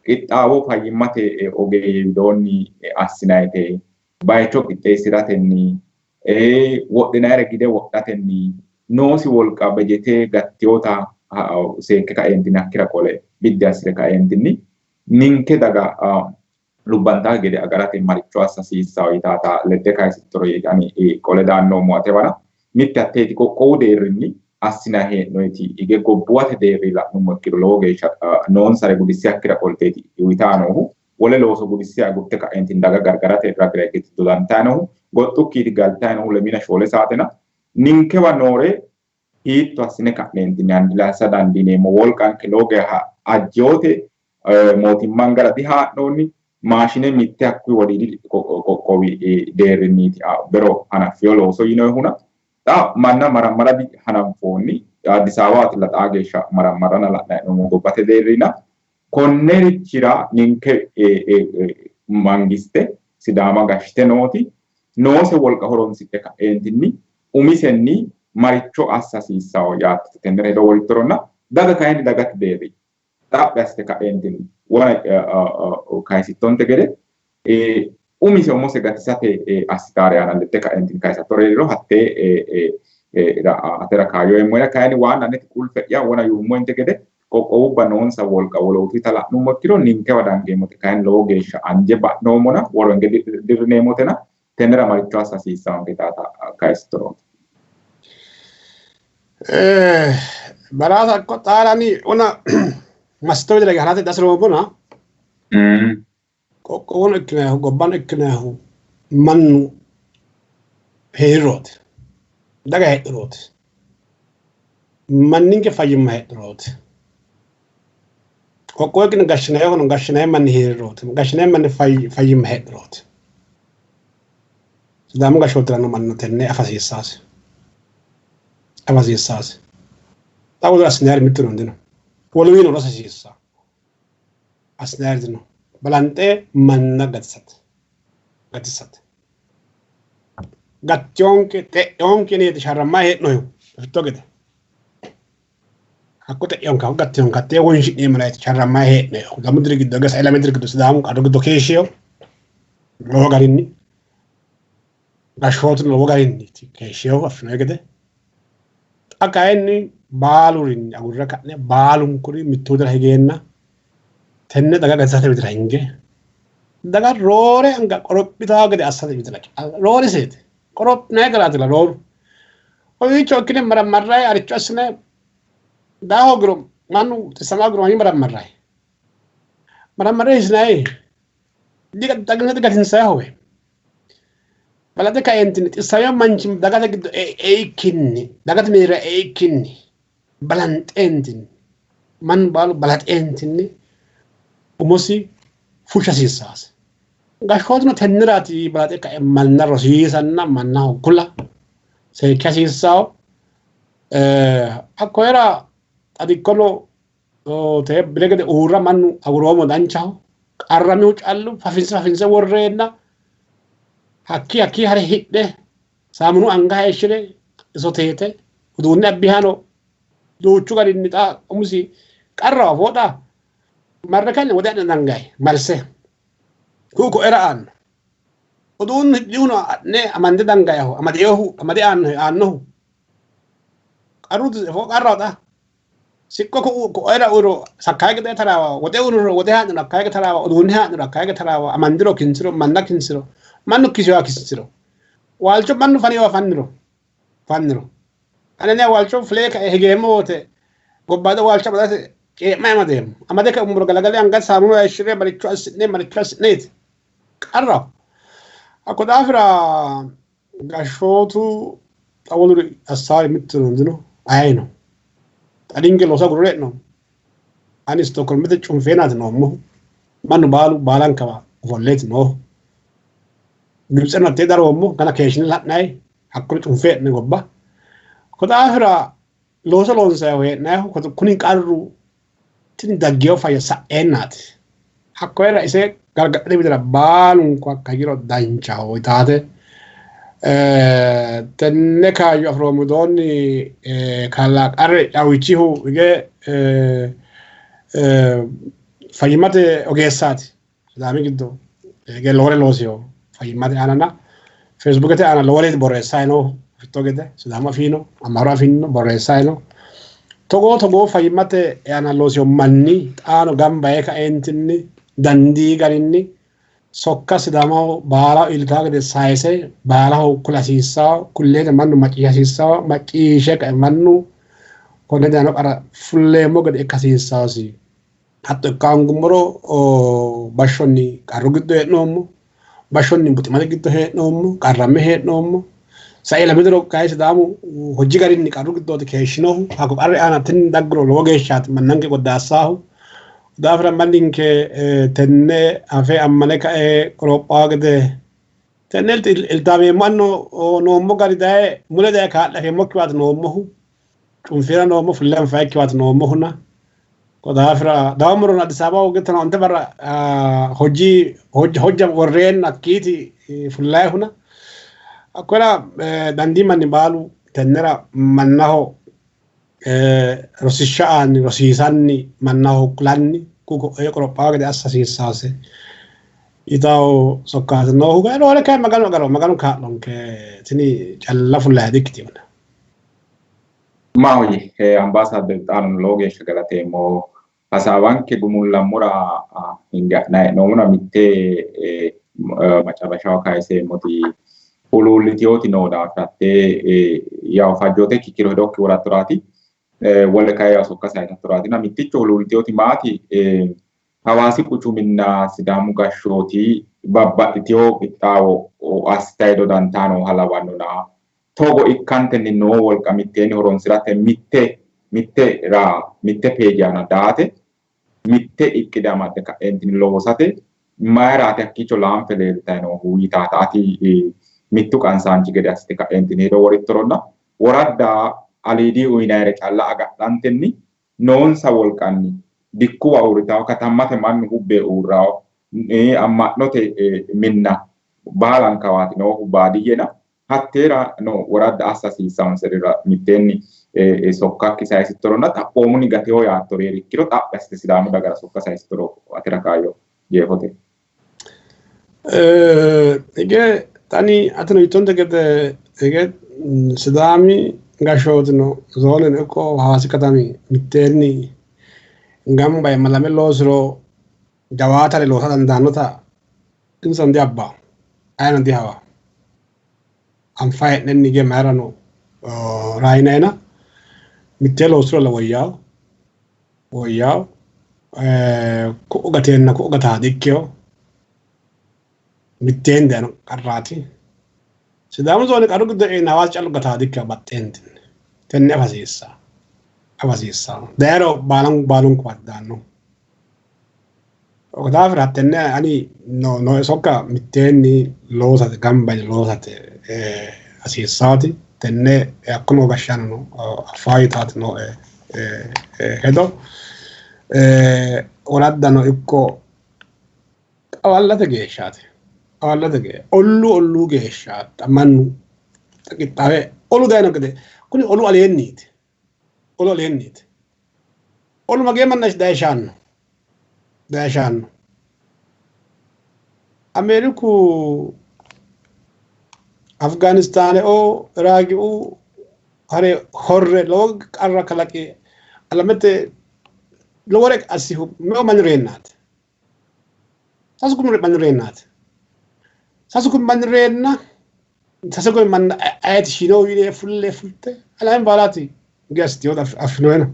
qixxaawo fayyimmate ogeeyye widoonni assinayite bayicho qixxeessiratenni wodhinayire gide wodhatenni noosi wolqa bejete gattiyota Seekke kaeentinni hakkira qole biddi assire kaeentinni ninke daga lubbantaa gede agarate maricho assa hasiissawo yitaata ledde kayisittoro ani qole daannoommo atewana. Mitte hatteeti qoqqowu deerrinni assinanni hee'noyti hige gobbuwate deerri la'nummo ikkiro lowo geeshsha noonsare gudisse hakkira qolteeti uyitaa noohu. Wole looso gudisse agurte ka'eentinni daga gargarate ragira higge dodantayi noohu. Goxxukkiiti galtayi noohu 24 saatena. Ninkewa noore hiitto assine ka'neentinni handilaassa dandiineemmo? Wolqanke lowo geeshsha ajjoote mootimman gara dihaa'noonni. Maashine mitte hakkuyi wodiidi qoqqowi deerrinniiti bero hanaffiyo looso yinoyihuna. Xa manna marammara dihananfoonni. Addis Ababaatilla xaa geeshsha marammarana la'nayi hee'noommo gobbate deerrina. Konnerichira ninke mangiste Sidaama gashshite nooti noose wolqa horonsidhe ka'eentinni umisenni maricho assa hasiissawo yaattote tennera hedo worittoronna daga kayinni dagate deerri xaphi assite ka'eentinni wona kayisittonte gede umise umose gatisate assitaare aana ledde ka'eentinni kayisattore heeriro hattee atera kaayyo eemmohena. Kayinni waanna aneti qulfe'ya wona yuummointe gede qoqqowubba noonsa wolqa wolootuita la'nummo ikkiro ninkewa dangeemmote kayinni lowo geeshsha anje ba'noommona woro hinge dirrineemmotena tennera maricho assa hasiissaanke yitaata kayisittorooti. Baraasa hakko xaarani ona massito widira hige harate dasiroomona qoqqowuno ikkinayihu gobbano ikkinayihu mannu hee'rirooti, daga heedhurooti, manninke fayyimma heedhurooti. Qoqqowo ikkine gashshinayihuno gashshinayi manni hee'rirooti, gashshinayi manni fayyimma heedhurooti. Sidaamu gashshootirano mannu tenne afa hasiissaasi. Afa hasiissaasi. Xa wolu assinayiri mittuno dino. Woluwiino rosa hasiissa. Assinayiri dino. Balanxe manna gatisate. Gatisate. Gattionke xe'onke yineeti sharrammayi hee'noyihu afitto gede. Hakko xe'onke hakko gattionke hattee wonshi'neemmo layiiti sharrammayi hee'noyihu. 2 diri giddo hige sai 2 diri giddo Sidaamu qarru giddo keeshshiyo lowo garinni gashshootuno lowo garinniiti keeshshiyohu affinoyi gede. Xa kayinni baalurinni agurre ka'ne baalunkuri mittu widira higeenna tenne daga gatisate widira hinge daga roore anga qorophitaa gede assate widira roore seete qorophinanni garaatilla rooru. Kowiicho ikkine marammarrayi aricho assine daa hoogiro mannu xissama hoogiro manni marammarrayi. Marammarre hiisinayi xaginse digatinsayi howe. Balaxe kaeentinni xissamino manchi dagate giddo eikkinni dagate mereero eikkinni balanxeentinni mannu baalu balaxeentinni umosi fushsha hasiissaasi. Gashshootuno tenneraati balaxe kae manna rosiisanna mannaho kula seekke hasiissawo. Hakkoyera xadikkono tee bile gede uurra mannu aguroommo danchaho. Qarramihu callu fafinse fafinse worreenna hakki hakki hare hidhe saamunu anga hayishshire iso teete uduunne abbihano duuchu garinni xa umisi qarraho foodha marre kayinni woxe adhine dangayi malse ku'u ko'era aanno uduunnu hidhihuno adhine amande dangayiho amadeehu amade aannohe aannohu qarru foo qarraho xa siqqo ku'u ko'era uyiro sakkaye gede taraawa woxe uyiro woxe haa'niro hakkaye gede taraawa uduunne haa'niro hakkaye gede taraawa amandiro kinsiro manna kinsiro mannu kisiwa kinsiro waalcho mannu faniwa fanniro fanniro anene waalcho fulee kae higeemmo wote gobbaado waalcho amadate cee'ma amadeemmo amade kae ummuro galagale anga saamunu hayishshi're maricho assi'ne maricho assi'neeti qarraho. Hakko daafira gashshootu xa woluri assaari mittuno dino ayino xa ninke looso agurre hee'noommo. Ani Stookholmete cunfeenaati noommohu mannu baalu baalankawa ofolleeti noohu. Gibitseno hattee daroommo gana keeshshine la'nayi hakkono cunfe hee'ne gobba. Ko daafira looso loonsayihu hee'nayihu kuni qarru tini daggeyo fayya sa'eennaati. Hakkoyera ise gargadhate widira baalunku hakka higiro danchaho yitaate. Tenne kaayyo afi'roommo widoonni kalaa Qarre Cawichihu hige fayyimmate ogeessaati. Sidaami giddo hige lowore loosino fayyimmate aanana Feesbuukete aana lowore borreessayi noohu afitto gede Sidaamu afiino Amaaru afiino borreessayi no. Togoo togoo fayyimmate aana loosino manni xaano gamba yee kaeentinni dandii garinni sokka Sidaamaho baalaho iillitawo gede sayise baalaho kula hasiissawo, kulleete mannu macciishsha hasiissawo, macciishshe kae mannu konne dayino qarra fulleemmo gede ikka hasiissawosi. Hatto ikka hoongummoro bashshonni qarru giddo hee'noommo, bashshonni buximate giddo hee'noommo, qarramme hee'noommo. Sai lame diro kayi Sidaamu hojji garinni qarru giddooti keeshshinohu. Hakko qarri aana tini dagguro lowo geeshshaati mannanke goddaassaahu. Daafira manninke tenne afe ammane kae qorophaa gede tenne iltaameemmo anno noommo gari daye mule daye kaa'le afeemmokkiwaati noommohu. Cunfiira noommo fulle anfayikkiwaati noommohuna. Ko daafira dawammoron Addis Ababaho gettano onte barra hojji hojja worreenna hakkiiti fullayihuna. Hakkora dandii manni baalu tennera mannaho rosishsha aanni rosiisanni mannaho kulanni ku'u ko'oye qorophawo gede assa hasiissaase yitawo sokkaati noohu. Roore kayi Maganu agaro, Maganu kaa'lonke, tini calla fullayi dikkitino. Maahoyye Ambaasaadder xaano lowo geeshsha galateemmo. Hasaawanke gumullammora hinge ha'nayi hee'noommona mitte macarashaho kayiseemmoti huluullitewoti noo daafira hattee yawo fajjootekki ikkiro hedokki worattoraati. Wole kayi yawo sokka sayisattoraatina mitticho huluullitewoti maati? Hawaasi quchuminna Sidaamu gashshooti babbaxxitewo qixxaawo assitayi dodantayi nooha lawannona togo ikkantenni noo wolqa mitteenni horonsi'rate mitte mitte raa mitte peeje aana daate mitte iqqide amadde ka'eentinni loosate mayiraati hakkiicho laanfe leeltayi noohu yitaata ati mittu qansaanchi gede assite ka'eentinni hedo worittoronna woradda aliidi uyinayire calla agadhantenni noonsa wolqanni dikkuwa uurritawo, katammate mannu hubbe uurrawo, amma'note minna baalankawaati noohu baadiyyena hatteera no woradda assa hasiissannonserira mitteenni sokkakki sayisittoronna xaphoomunni gatewo yaattori heerikkiro xaphi assite Sidaamu dagara sokka sayisittoro atera kaayyo jeefote. Hige tani atino yittonte gede hige Sidaami gashshootino zooneno ikko Hawaasi katami mitteenni gamba yee malame loosiro jawaatare loosa dandaannota insano dihabbawo, ayino dihawawo. Anfa hee'nenni hige mayirano raayinayina mittee loosirolla woyyawo. Woyyawo ku'u gateenna ku'u gataa dikkino, mitteenni dayino qarraati. Sidaamu zoone qarru giddo e'eenna Hawaasi callu gataa dikkino baxxeentinni. Tenne afa hasiissanno. Afa hasiissanno. Dayiro baalunkuwaati daannohu. Ko daafira hattenne ani nooe sokka mitteenni loosate gamba yine loosate hasiissaati. Tenne hakko noo gashshaanono affaa yitaati nooe hedo. Woraddano ikko xawallate geeshshaati. Xawallate geeshsha olluu olluu geeshsha mannu qixxaawe olu dayino gede kuni olu aleenniiti. Olu aleenniiti. Olu magee manna daye shaanno? Daye shaanno. Ameeriku Afgaanistaaneo Iraaqiu hare horre lowo qarra kalaqi alamete lowore assihu meu manni reennaati. Sasu kumi manni reennaati. Sasu kumi manni reenna sase kumi manna ayeti shiino yine fulle fulte alame baalaati geastiyota affinoena.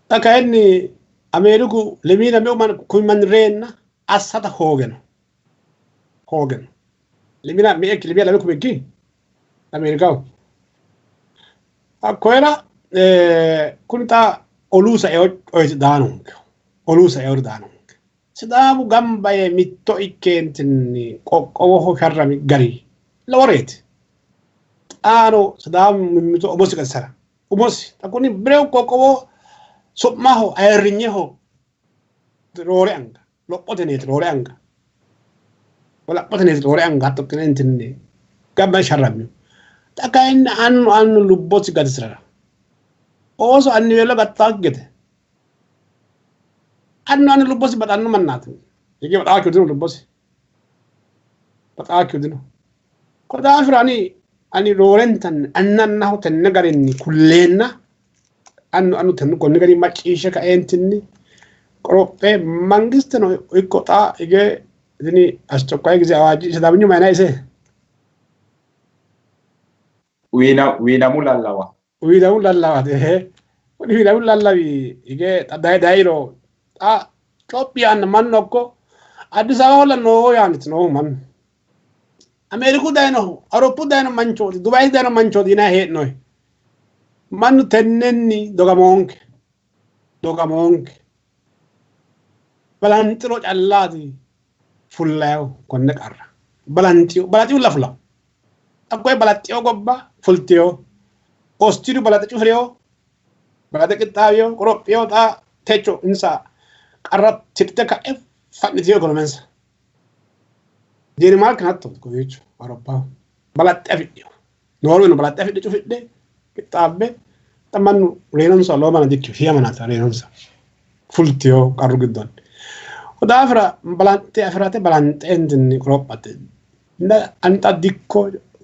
Xa kayinni Ameeriku lemiina meu kumi manni reenna assata hoogeno. Hoogeno. Lemina me'ekki lemiya lame kumi ikki Ameerikaho. Hakkoyera kuni xa olu saeo coyiti daanonke. Olu saeori daanonke. Sidaamu gamba yee mitto ikkeentinni qoqqowoho sharrami gari loworeeti. Xaano Sidaamu mimmito umosi gatisara umosi xa kuni birewu qoqqowo su'maho ayirrinyeho roore anga lophoteneeti roore anga wolaphoteneeti roore anga hatto ikkineentinni gamba yee sharramino. Xa kayinni annu annu lubbosi gatisirara ooso anniweelo gattaakki gede annu annu lubbosi baxanno mannaati. Hige baxaakkihu dino lubbosi baxaakkihu dino. Ko daafira ani Ani roorentanni annannaho tenne garinni kulleenna annu annu tenne konni garinni macciishshe kaeentinni qorophe mangisteno ikko xa hige tini አስቸኳይ ጊዜ አዋጅ sidaaminyu mayina ise Wiinamu lallawa. Wiinamu lallawaati. Kuni wiinamu lallawi hige xa dayi dayiro xa cophi yaanna mannu hakko Addis Ababaholla noo yaaniti noohu mannu. Ameeriku dayinohu Awuroppu dayino manchooti Dubayete dayino manchooti yinanni hee'noyi. Mannu tennenni dogamoonke dogamoonke balanxiro callaati fullayihu konne qarra. Balanxiyo balaxiyulla fulawo. Hakkoye balaxxiyo gobba fultiyo. Ostiru balaxe cufiriyo balaxe qixxaawiyo qorophiyo xa techo insa qarra tirte ka'e fa'nitiyo ikonomensa. Denimaark hatto kowiicho Awuroppaho balaxxe afidhino. Noorweyno balaxxe afidhe cufidhe qixxaabbe xa mannu reyinonsa lowo manna dikkino shiima mannaati reyinonsa fultiyo qarru giddonni. Ko daafira balanxe afirate balanxeentinni qorophate. Ani xa dikko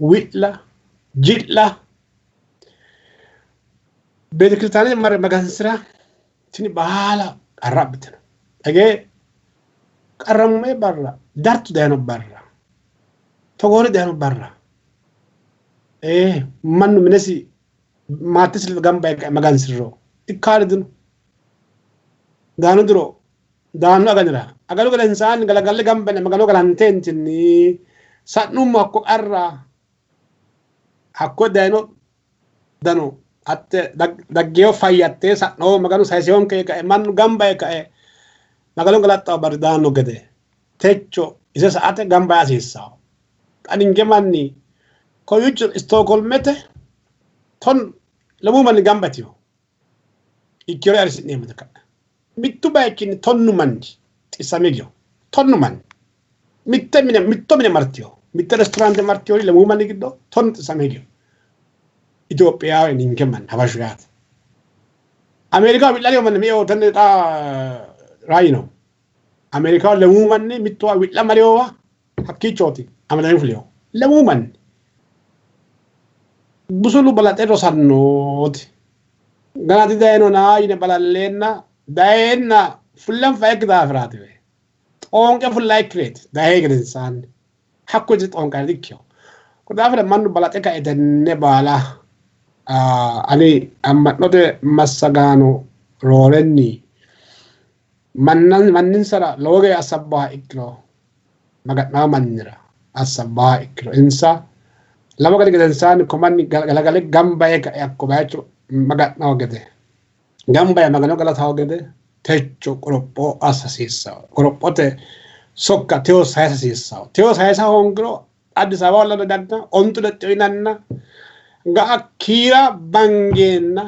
wi'la ji'la beetekiristaanete marre magansira tini baala qarra abbitino. Dhagee qarrammume barra dartu dayino barra togoori dayino barra ee mannu minesi maatesi ledo gamba yee kae magansiriro ikkaari dino. Daano diro daanno aganira aganu gedensaanni galagalle gamba yine Magano galanteentinni sa'nummo hakko qarra hakko dayino dano hatte daggeyo fayyatte sa'noo Maganu sayiseyonke yee kae mannu gamba yee kae Magano galaxxawo barri daanno gede techo ise sa'ate gamba yaa hasiissawo. Xa ninke manni kowiicho Istookholmete ton lemuu manni gamba yitino. Ikkiro ayirrisi'neemmote ka'ne. Mittu bayichinni tonnu manni xissame giwo. Tonnu manni. Mitte mine mitto mine martiyo. Mitte restaurante martiyori lemuu manni giddo tonnu xissame giwo. Itophiyawe ninke manni habashu yaate. Ameerikaho wi'laliyo manni mi'eo tenne xa raayino. Ameerikaho lemuu manni mittowa wi'la mariyowa hakkiichooti amadame fuliyo. Lemuu manni. Busulu balaxe rosannooti. Gana didayinona yine balalleenna dayeenna fulle anfayikki daafiraatiwe. Xoonqe fullayikkireeti dayee gedensaanni. Hakko isi xoonqara dikkino. Ko daafira mannu balaxe kae tenne baala ani amma'note massagaano roorenni manninsara lowo geya assabbaha ikkiro maga'naa mannira assabbaha ikkiro insa lamu gari gedensaanni ko manni galagale gamba yee kae hakko bayicho maga'nao gede gamba yee Magano galatawo gede techo qoropho assa hasiissanno. Qorophote sokka teyo sayisa hasiissanno. Teyo sayisa hoongiro Addis Ababa lado dagga ontu lexxo yinanna ga'a kiira bangeenna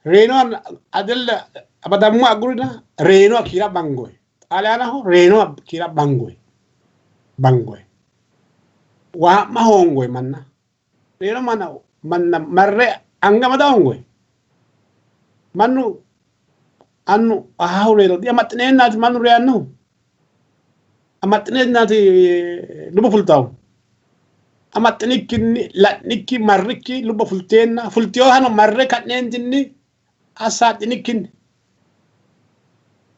reyinoha adelle abadammo agurina reyinoha kiira bangoy. Xaaliyaanaho reyinoha kiira bangoy. Bangoy. Waa'ma hoongoy manna. Reyino manna manna marre anga amada hoongoy. Mannu annu ahaahu reyiro diamaxxineennaati mannu reyannohu. Amaxxineennaati lubbo fultahu. Amaxxinikkinni la'nikki marrikki lubbo fulteenna fultiyohano marre ka'neentinni assaaxxinikkinni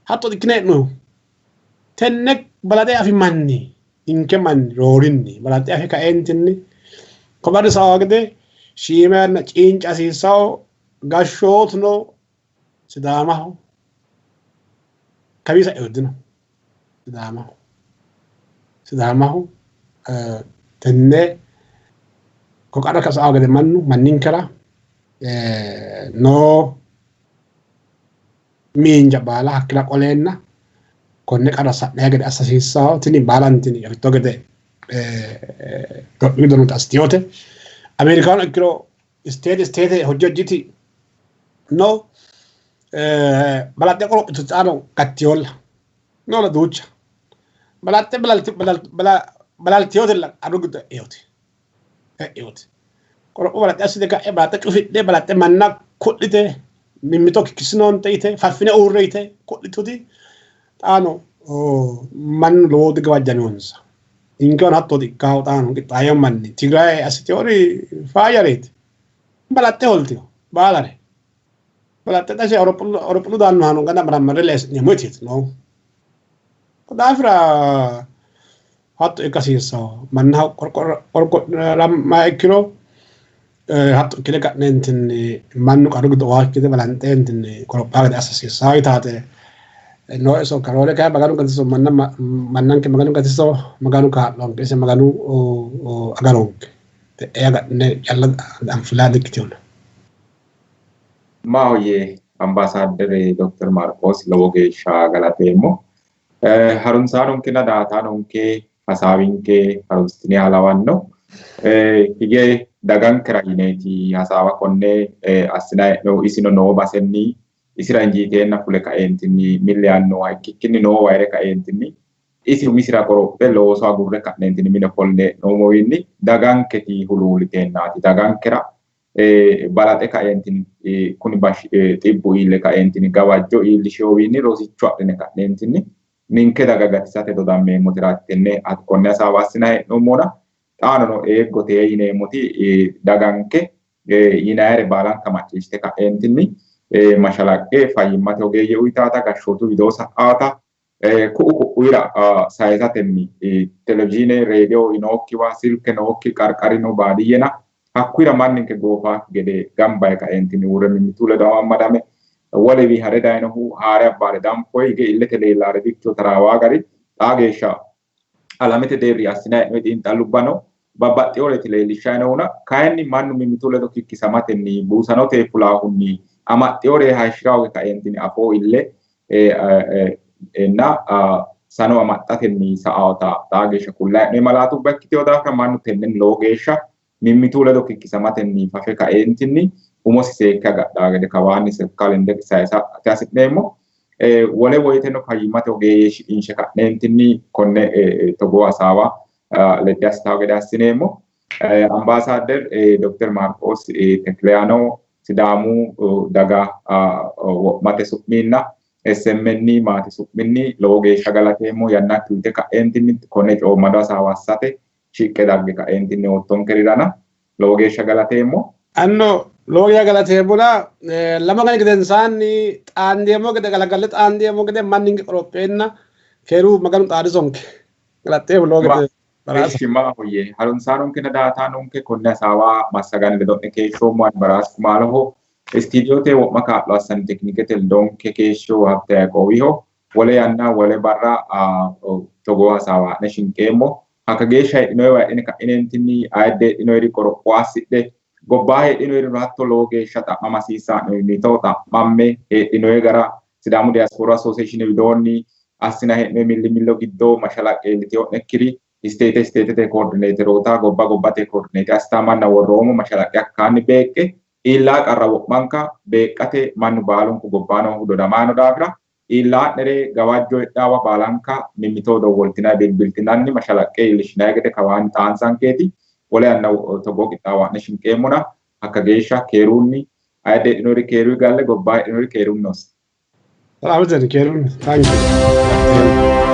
hatto ikkine hee'nohu. Tenne balaxe afi manni ninke manni roorinni balaxe afi kaeentinni ko barri sawa gede shiima yanna cinca hasiissawo gashshootuno Sidaamaho kawi sa'e dino Sidaamaho Sidaamaho tenne ko qarra kasa'awo gede mannu manninkera noo miinja baala hakkira qoleenna konne qarra sa'nanni gede assa hasiissanno. Tini baalantini afitto gede Itophiyu giddo noota assitinote. Ameerikahono ikkiro isteete isteete hojji hojjiti no balaxxe qorophitu xaano gattiyolla noola duucha balaxxe balaltiyotella qarru giddo e'eyote e'eyote qoropho balaxxe assite ka'e balaxxe cufidhe balaxxe manna ku'lite mimmito kikkissinoonte yite faffine uurre yite ku'lituti xaano mannu lowo digawajjaminonsa. Ninkewano hattooti ikkaahu xaano qixxaayo manni Tigraye assiteori faayyareeti. Balaxxe holtino baalare. Balaxxe xase Awurophilu daannohano gana marammarre leesi'neemmo yiteeti noohu. Ko daafira hatto ikka hasiissawo. Mannaho qorqoramma ikkiro hatto ikkine ka'neentinni mannu qarru giddo uwaakki gede balanxeentinni qorophaa gede assa hasiissawo yitaate nooe sokka. Roore kayi Maganu gatiso manna mannanke Maganu gatiso, Maganu kaa'lonke, ise Maganu agaronke. Te'ee agadhine calla anfilaa dikkitinona. Maahoyye Ambaasaadder Dokter Maarqoos lowo geeshsha galateemmo. Harunsaanonkenna daaataanonke hasaawinke harunsitiniha lawanno. Hige dagankera yineeti hasaawa konne assinanni hee'noommohu. Isino noo basenni isira injiiteenna fule kaeentinni milli yaannoha ikkikkinni noowa hee're kaeentinni isi umisira qorophe looso agurre ka'neentinni mine ofolle hee'noommowiinni daganketi huluulliteennaati. Dagankera balaxe kaeentinni kuni xibbu iille kaeentinni gawajjo iillisheyowiinni rosicho adhine ka'neentinni ninke daga gatisate dodammeemmotiraati tenne konne hasaawa assinanni hee'noommona xaanono eeggote yineemmoti daganke yinayire baalanka macciishshite ka'eentinni mashalaqqe fayyimmate ogeeyye uyitaata gashshootu widoo sa'aata ku'u ku'uyira sayisatenni televizhiine reediyo nookkiwa silke nookki qarqarino baadiyyena hakkuyira manninke goofaakki gede gamba yee kaeentinni uurre mimmitu ledo amammadame wolewi hare dayinohu haare abbaare danfoyi hige illete leellaare dikkiyo taraawaa gari xaa geeshsha alamete deerri assinanni hee'noonni xiinxallubba no babbaxxinoreeti leellishshanni noohuna kayinni mannu mimmitu ledo kikkisamatenni buusanote fulaahunni amaxxinore hayishshira hooge kaeentinni afoo ille na sano amaxxatenni sa'aota xaa geeshsha kullayi hee'noonni malaatubba ikkitino daafira mannu tennenni lowo geeshsha mimmitu ledo kikkisamatenni fafe kaeentinni umosi seekke agadhaa gede kawaanni sokka lende sayisate hasi'neemmo. Wole woyiteno fayyimmate ogeeyye shiqinshe ka'neentinni konne togoo hasaawa ledde assitawo gede assineemmo. Ambaasaadder Dokter Maarqoos Tekileyano Sidaamu daga wo'mate su'minna SMN maate su'minni lowo geeshsha galateemmo. Yannakki uyite ka'eentinni konne coommado hasaawa assate shiqqe dagge ka'eentinni oottonkerirana lowo geeshsha galateemmo. Anno lowo geeshsha galateemmona lama gani gedensaanni xaandeemmo gede galagalle xaandeemmo gede manninke qoropheenna keeru Maganu xaadisonke. Galaxxeemmo lowo gede. Eshi maahoyye harunsaanonkenna daaataanonke konne hasaawa massaganni ledo'ne keeshshoommo ani Baraas Kumaaloho. Istiidiyoote wo'ma kaa'lo assanni tekinikete ledonke keeshsho Habte Yaiqoowiho. Wole yanna wole barra togoo hasaawa haa'ne shinqeemmo. Hakka geeshsha heedhinoyiwa heedhine ka'ineentinni ayidde heedhinoyiri qoropho assidhe gobbaa heedhinoyirino hatto lowo geeshsha xa'mama hasiissanno mito xa'mamme heedhinoyi gara Sidaamu Diaspora Association widoonni assina hee'noyi millimillo giddo mashalaqqe iillitino'nekkiri isteete isteetete koordineeteroota gobba gobbate koordineete assitaa manna worroommo mashalaqqe hakkaanni beeqqe iillaa qarra wo'manka beeqqate mannu baalunku gobbaa noohu dodamaano daafira iillaa'nere gawajjo heedhaawa baalanka mimmito dowwoltinanni bilbiltinanni mashalaqqe iillishshinanni gede kawaanni xaansankeeti. Wole yanna togoo qixxaawo haa'ne shinqeemmona hakka geeshsha keerunni ayidde heedhinoyiri keeruyi galle, gobbaa heedhinoyiri keerunni hosse. Salaameten keerunni. Thank you.